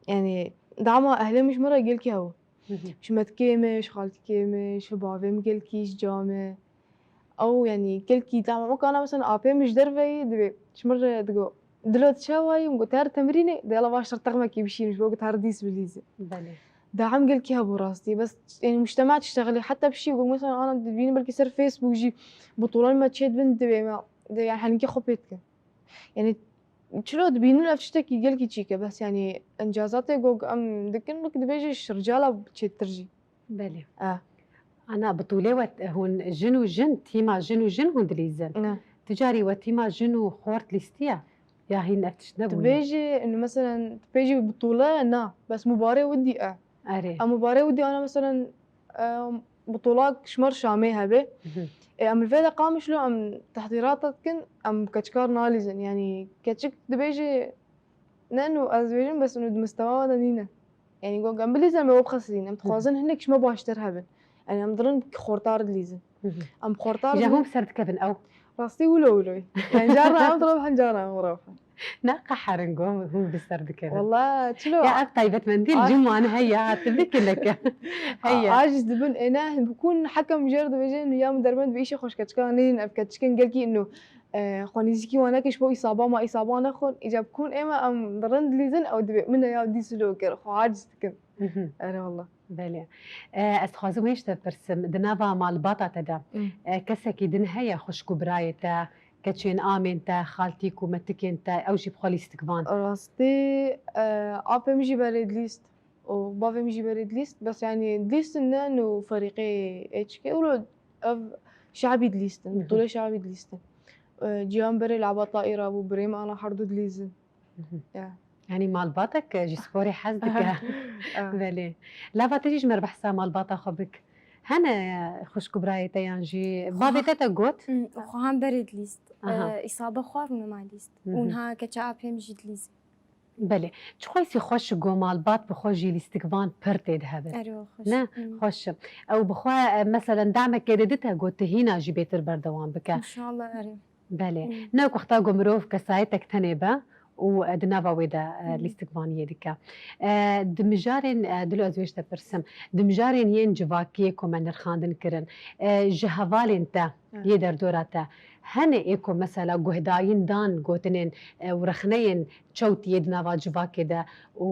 yani, dama ehlê min ji min re gelkî hebû. Hı hı. Ji metkê min, ji xaltikê min, ji bavê min gelkî, ji ca min. Ew, yani, gelkî, tamam, o kana mesela apê min ji derveyî dibê, ji min re digo, "Dilo tu çawa yî?" Min got, "Her temrînê, de yala baş ser texmekî bişînim, ji bo ku her dîs bilîzî." Belê. Dahim gelkî hebû rastî, bes, yani, mujtema tiştexilî, heta pişî got, mesela, ana dibînim belkî ser Facebook jî, bitolan me çê dibin dibê me, de, yani, henîkî xwe pê dikin. Yani, çilo dibînin ev tiştekî gelkî çîk e, bes, yani, encazatê got em dikin, wek dibêje ji ricala çêtir jî. Belê. Eh. Ana, bi tûlê we hûn jin û jin, tîma jin û jin hûn dilîzin? Ne. Tu carî we tîma jin û xort lîstiye? Ya hîn ev tişt nebûye? Tu bêjî, inu, meselen, tu bêjî bi tûle, na. Bes mubarê widî e. Erê. Em mubarê widî ana, meselen, em, bi tûlak ji me re Şamê hebe. Mhm. E, em li vê de Qamişlo, em tehdîrata dikin, em keçikar nalîzin. Yanî, keçik dibêjî, ne, inu, ez dibêjim, bes inu di mistewa de nîne. Yani, got, em bilîzin, em ê we bixesitînin. Em dixwazin hinek ji me baştir hebin. Yani, em dirin xortar dilîzin. Hı hı. Em xortar Îja dilîzin. Hûn bi ser dikevin ew? Rastî wilo wilo. Yani carna em rewhan, carna em rewhan. Neqeherin ku hûn bi ser dikevin. Walla çilo. Ya ev taybetmendî li cî wan heye, hatibî kileke. Heye. Aciz dibin êne, bi kun hekem jêr dibêjin ya min dermend bi îşê xweş keçika nîn, ev keçikin gelkî ino. Xwe nîzîkî wan neke ji bo îsaba ma îsaba nexwin. Îca bi kun ême em rind dilîzin ew dibê min ya dî silo kir. Xwe aciz dikim. Ere walla. Belê. Ez dixwazim wê ji te pirsim, di nava malbata te de kesekî din heye, xwişk û birayê te, keçên amên te, xaltîk û metikên te, ew jî bi xwe lîstikvan? Rastî, apê min jî berê dilîst û bavê min jî berê dilîst. Bes yanî dilîstin ne nû ferîqê êçikê. Wilo ev şabî dilîstin, tolê şabî dilîstin. Ciyan berê li Eba Taîra bû, birê min ana herdu dilîzin. Ya. Yanî malbatek ji sporê hez dike. Belê. Lava te jî ji me re behsa malbata xwe bik. Hene xwişk û birayê te yan jî bavê te te got? Xwe han berê dilîst. Îsaba xwe rûne ma lîst. Û niha keça apê min jî dilîzin. Belê. Çiqasî xweş go malbat bi xwe jî lîstikvan pir tê dihebin. Ero xweş. Ne? Xweş. Ew bi xwe, e, meselen, demekê didite go tu hîna jî bêtir berdewam bike. Înşallah, erê. Belê. Ne ku heta ku mirov kesayetek tenê be û, e, di nava wê de, e, lîstikvaniyê dike. E, di mijarên, e, dilo ez wê ji te pirsim, di mijarên yên civakiyê ku me nirxandin kirin, e, ji hevalên te yê derdora te hene ê ku mesela guhdayîn dan gotinên, e, û rexneyên çewt yê di nava civakê de û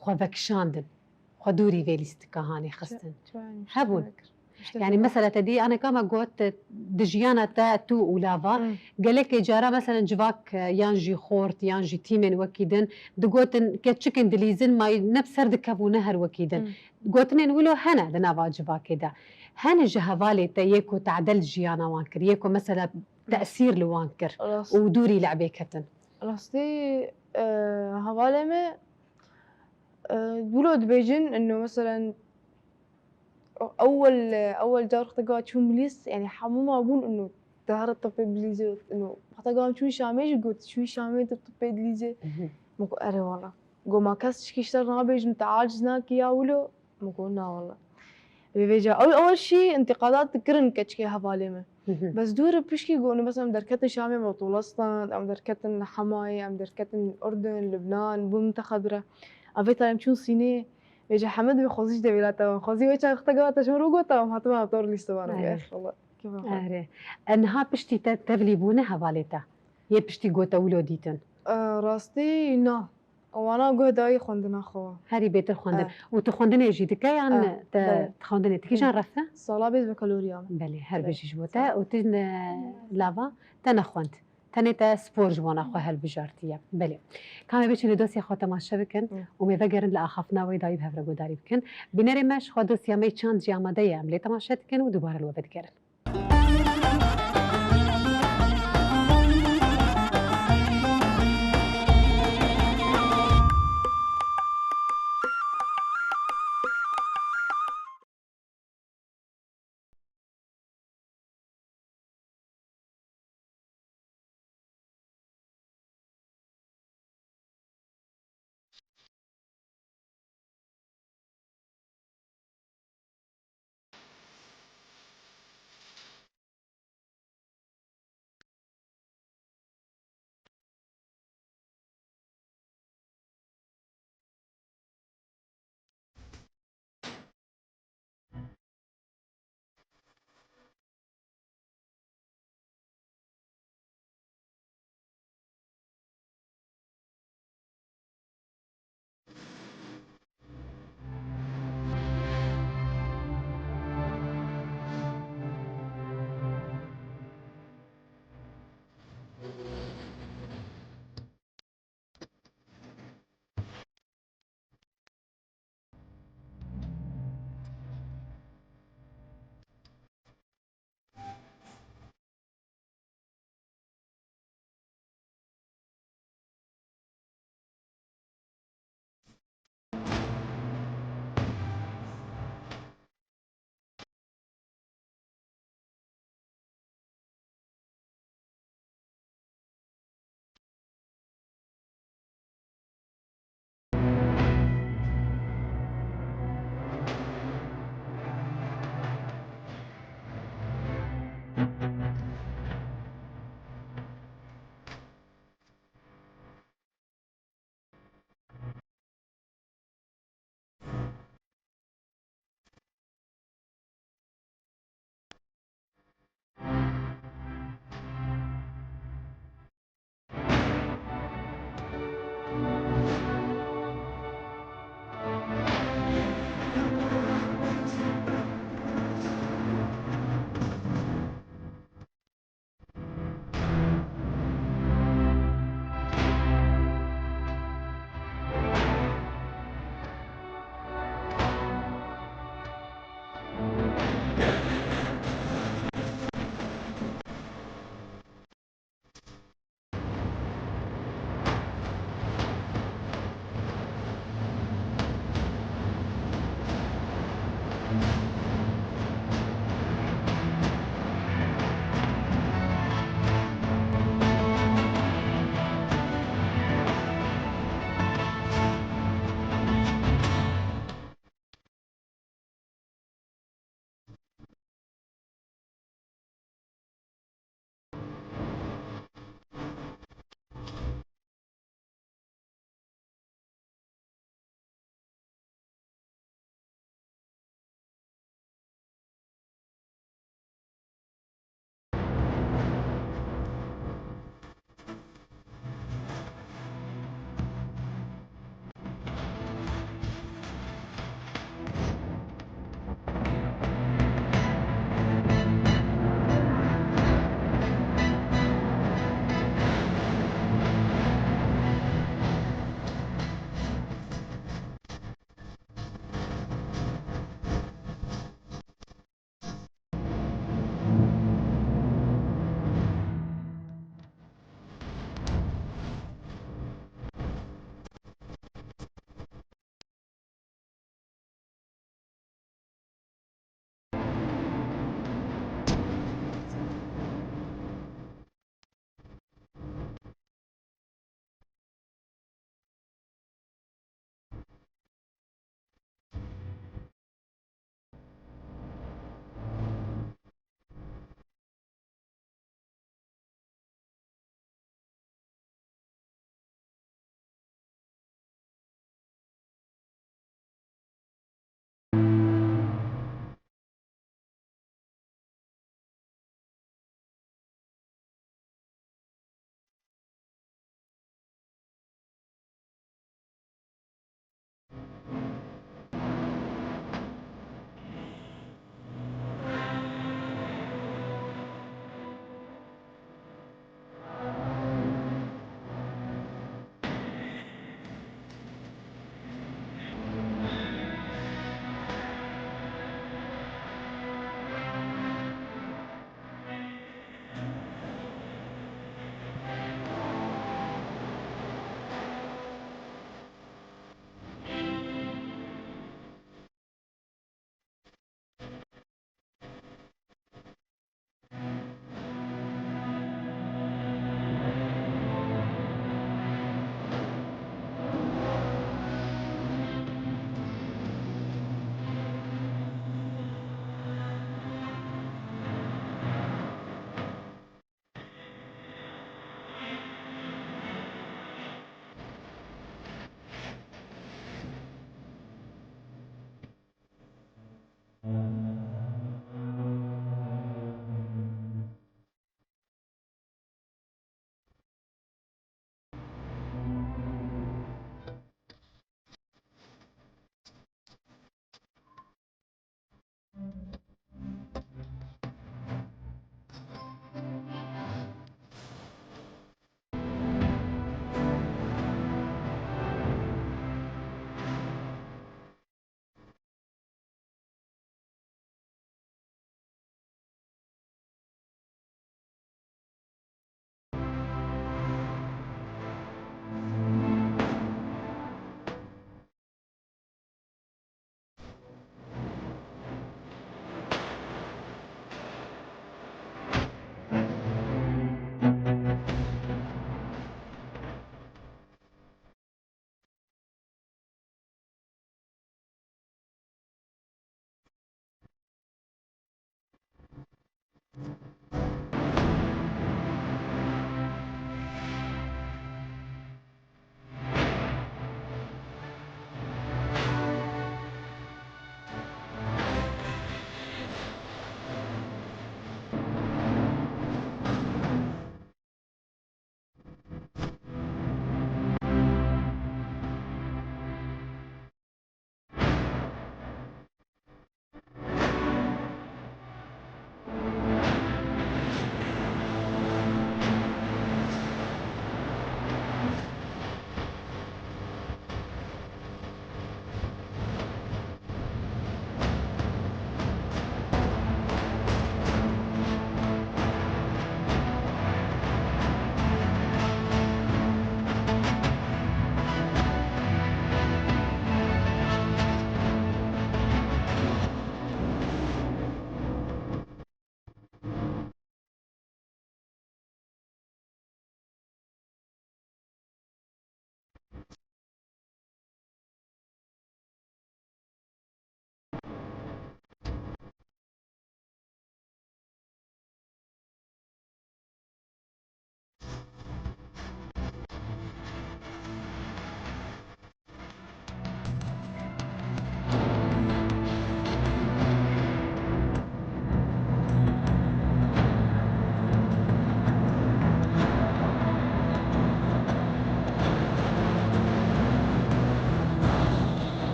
xwe vekişandin? Xwe dûrî vê lîstika hanê xistin. Hebûn. Yanî mesela te dî aneka me got, di jiyana te tu û lava gelekê cara mesela civak, e, yan jî xort yan jî tîmên wekî din digotin keçikên dilîzin mayî ne bi ser dikev û ne her wekî din. Gotinên wilo hene di nava civakê de. Hene ji hevalê te yê ku tade li jiyana wan kir, yê ku mesela tesîr li wan kir û dûrî li ebê ketin? Rastî, e, hevalê me, e, wilo dibêjin, ino, meselen, ewel, ewel car xwe te ga çûm lîst, yani hemû ma bûn, ino, te here tibê bilîzê, ino, xwe te ga çûn Şamê jî got, çûyî Şamê tu tibê dilîzê. Min got, erê wala. Got, ma kes tişkî ji te re nabêjin, te aciz nakî ya wilo? Min got, na wala. Vê vêca ew ewel şî întîqadat dikirin keçikê hevalê me. Bes dû re pişkî got, ino, bes em derketin Şamê, em tola stand, em derketin Hemayê, em derketin Urdun, Lubnan, bû mintexedire. Em vê tarê em çûn Sînê, vêca heme dibê xwezî ji devêla te wan. Xwezî wê çax te gava te ji min re got, em hatime em tor lîste wan. Erê. Erê. E, niha piştî te tevlî bûne hevalê te? Yê piştî got te wilo dîtin? E, rastî na. Wana guh dayî xwendina xwe. Herî bêtir xwendin. E. Û tu xwendinê jî dike yan e, te belê. Xwendinê tu kîjan ref e? Sala bêz bakaloriya min. Belê, her bijî ji bo te. Û tu ne lava te nexwend. Tenê te spor ji bona xwe hilbijartiye. Belê. Ka em ê biçin li dosya xwe temaşe bikin û em ê vegerin li axaftina wê dayî bi hev re guhdarî bikin. Bînerê me ji xwe dosya me çand jî amade ye, em lê temaşe dikin û dubare li we vedigerin.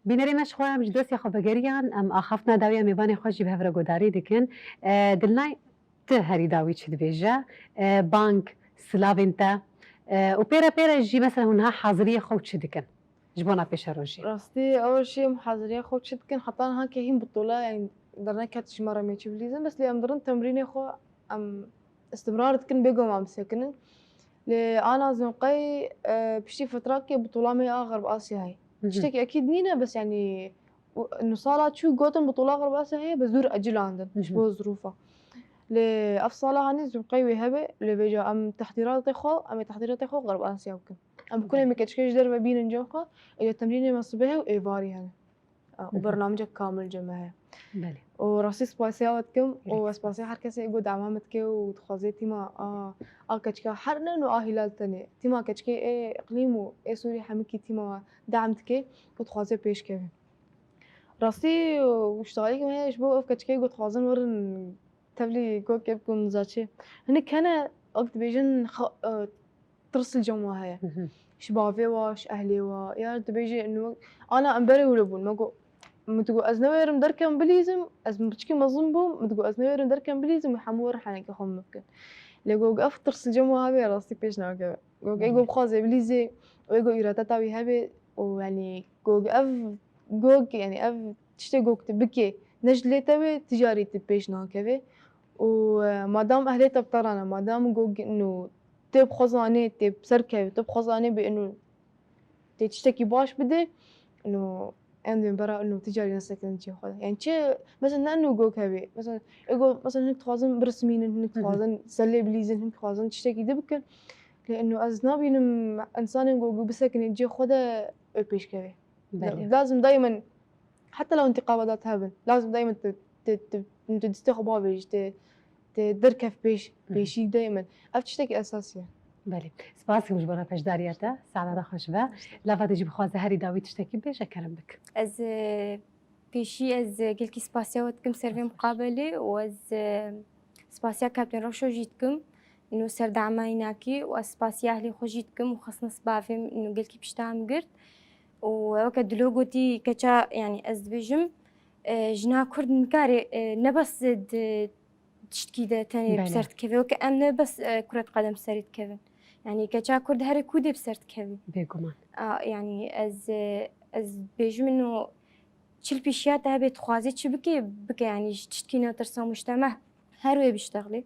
Bînerê me ji xwe em ji dostê xwe vegeriyan, em axaftina dawiya mêvanê xwe jî bi hev re guhdarî dikin. E, Dilnay, tu herî dawî çi dibêje? E, bang, silavên te, e, û pê re pê re jî mesela hûn niha haziriyê xwe çi dikin ji bona pêşerojê? Rastî, ew jî em haziriyê xwe çi dikin, heta niha ke hîn bitola, yani derneket ji me re mê çi bilîzin, bes lê em dirin temrînê xwe em istimrar dikin, bêguman bisekinin. Lê ana zunqey, e, piştî fitrakê bitola me a Xerb Asyayê. Hı hı. Tiştekî ekîd nîne, bes yani, û, nû sala çû gotin bitola Xerb Asyayê, bes zûr ecilandin, Hı hı. ji bo zirûfa. Lê ev sala hanî zunqey wê hebe, lê vêca em tehdîratê xwe, em ê tehdîratê xwe Xerb Asya bikin. Em bikunê Belê. me keçikê ji derve bînin cem xwe, ê temrînê me sibehê û êvarî hene. Û Hı hı. bernamecek kamil cem me heye. Belê. Û rastî spasiya we dikim û Gelek spasiya spas. her kesê got dema min dike û dixwaze tîma a, a keçika her ne û a Hîlal tenê. Tîma keçikê ê iqlîm û ê Sûrî hemikî tîma we dem dike û dixwaze pêş keve. Rastî û ştalîk me heye ji bo ev keçikê got dixwazin werin tevlî gokê bikin mizaçê. Hinek hene wek dibêjin xa-, e, tirs li cem we heye. Hı hı. Ji bavê we, ji ehlê we. Ya dibêje, inu, ana em berê wilo bûn. Me got, min digot, ez newêrim derkem bilîzim, ez min piçikî mezin bûm, min digot, ez newêrim derkem bilîzim û hemû werin henekê xwe min bikin. Lê got, ev tirs li cem we hebe, rastî pêş nakeve. Got, ê Hı. got bixwaze bilîzê, û ê got îradeta wî hebe, û, yanî, got, ev gok, yanî, ev tiştê gok tu bikê, ne ji lê te wê, tu carî tu pêş nakeve. Û, e, madam ehlê te bi te re ne, madam gok, inu, tê bi xwe zanê, tê bi ser kevê, tê bi xwe zanê bê, inu, tê tiştekî baş bidê, inu, em dibên bera, inu, tu carî nesekin cihê xwe de. Yani çi, mesela ne inu gok hebe, mesela, ê gok, mesela hinek dixwazin birismînin, hinek Hı hı. dixwazin selê bilîzin, hinek dixwazin tiştekî di bikin. Lê inu ez nabînim insanên gok bisekinê cihê xwe de ew pêş kevê. Belê. Lazim daimen, heta lew intiqabadat hebin, lazim daimen tu, tu, tu, tu distê xwe bavêjî, tu, tu derkev pêş, Hı hı. pêşî daimen. Ev tiştekî esasî ye. Belê. Spas dikim ji bona beşdariya te. Saeta te xweş be. Lava te jî bixwaze herî dawî tiştekî bêje, kerem bik. Ez, e, pêşî ez, e, gelkî spasiya we dikim ser vê miqabelê û ez, e, spasiya Kaptên Reşo jî dikim. Ino ser dema înakî û ez spasiya ehlê xwe jî dikim û xistina bavê min ino gelkî pişta min girt. Û weke Dilo gotî, keça, yanî ez dibêjim, e, jina Kurd nikare, e, ne bes di tiştkî de tenê Belê. bi ser dikeve. Weke em ne bes, e, kuret qedem serê dikevin. Yanî keça Kurd herê ku dê bi ser dikevin. Bêguman. A, yanî ez, e, ez dibêjim ino çil pêşiya te hebe, dixwazî çi bike, bike, yanî ji tiştkî netirse, mujteme her wê biştexlê,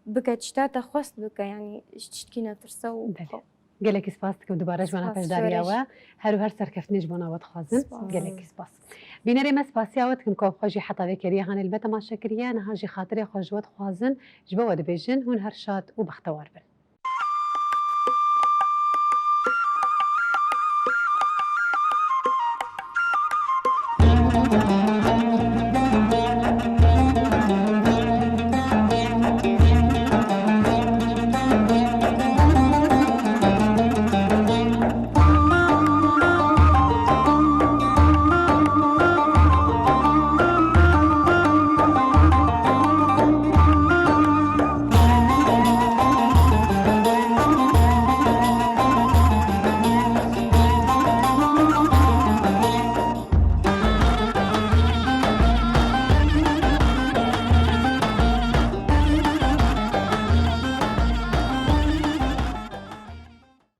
bike tişta te xwest bike, yanî ji tiştkî netirse û Belê. xwe. Gelekî spas dikim dubare ji bona Spas, beşdariya Şoreş. we. Her û her serkeftinê ji bona we dixwazin. Spas. Gelekî spas. Bînerê me spasiya we dikin ku xwe jî heta vê keriye hanê li me temaşe kiriye. Niha jî xatirê xwe ji we dixwazin. Ji bo we dibêjin, hûn her şad û bextewar bin.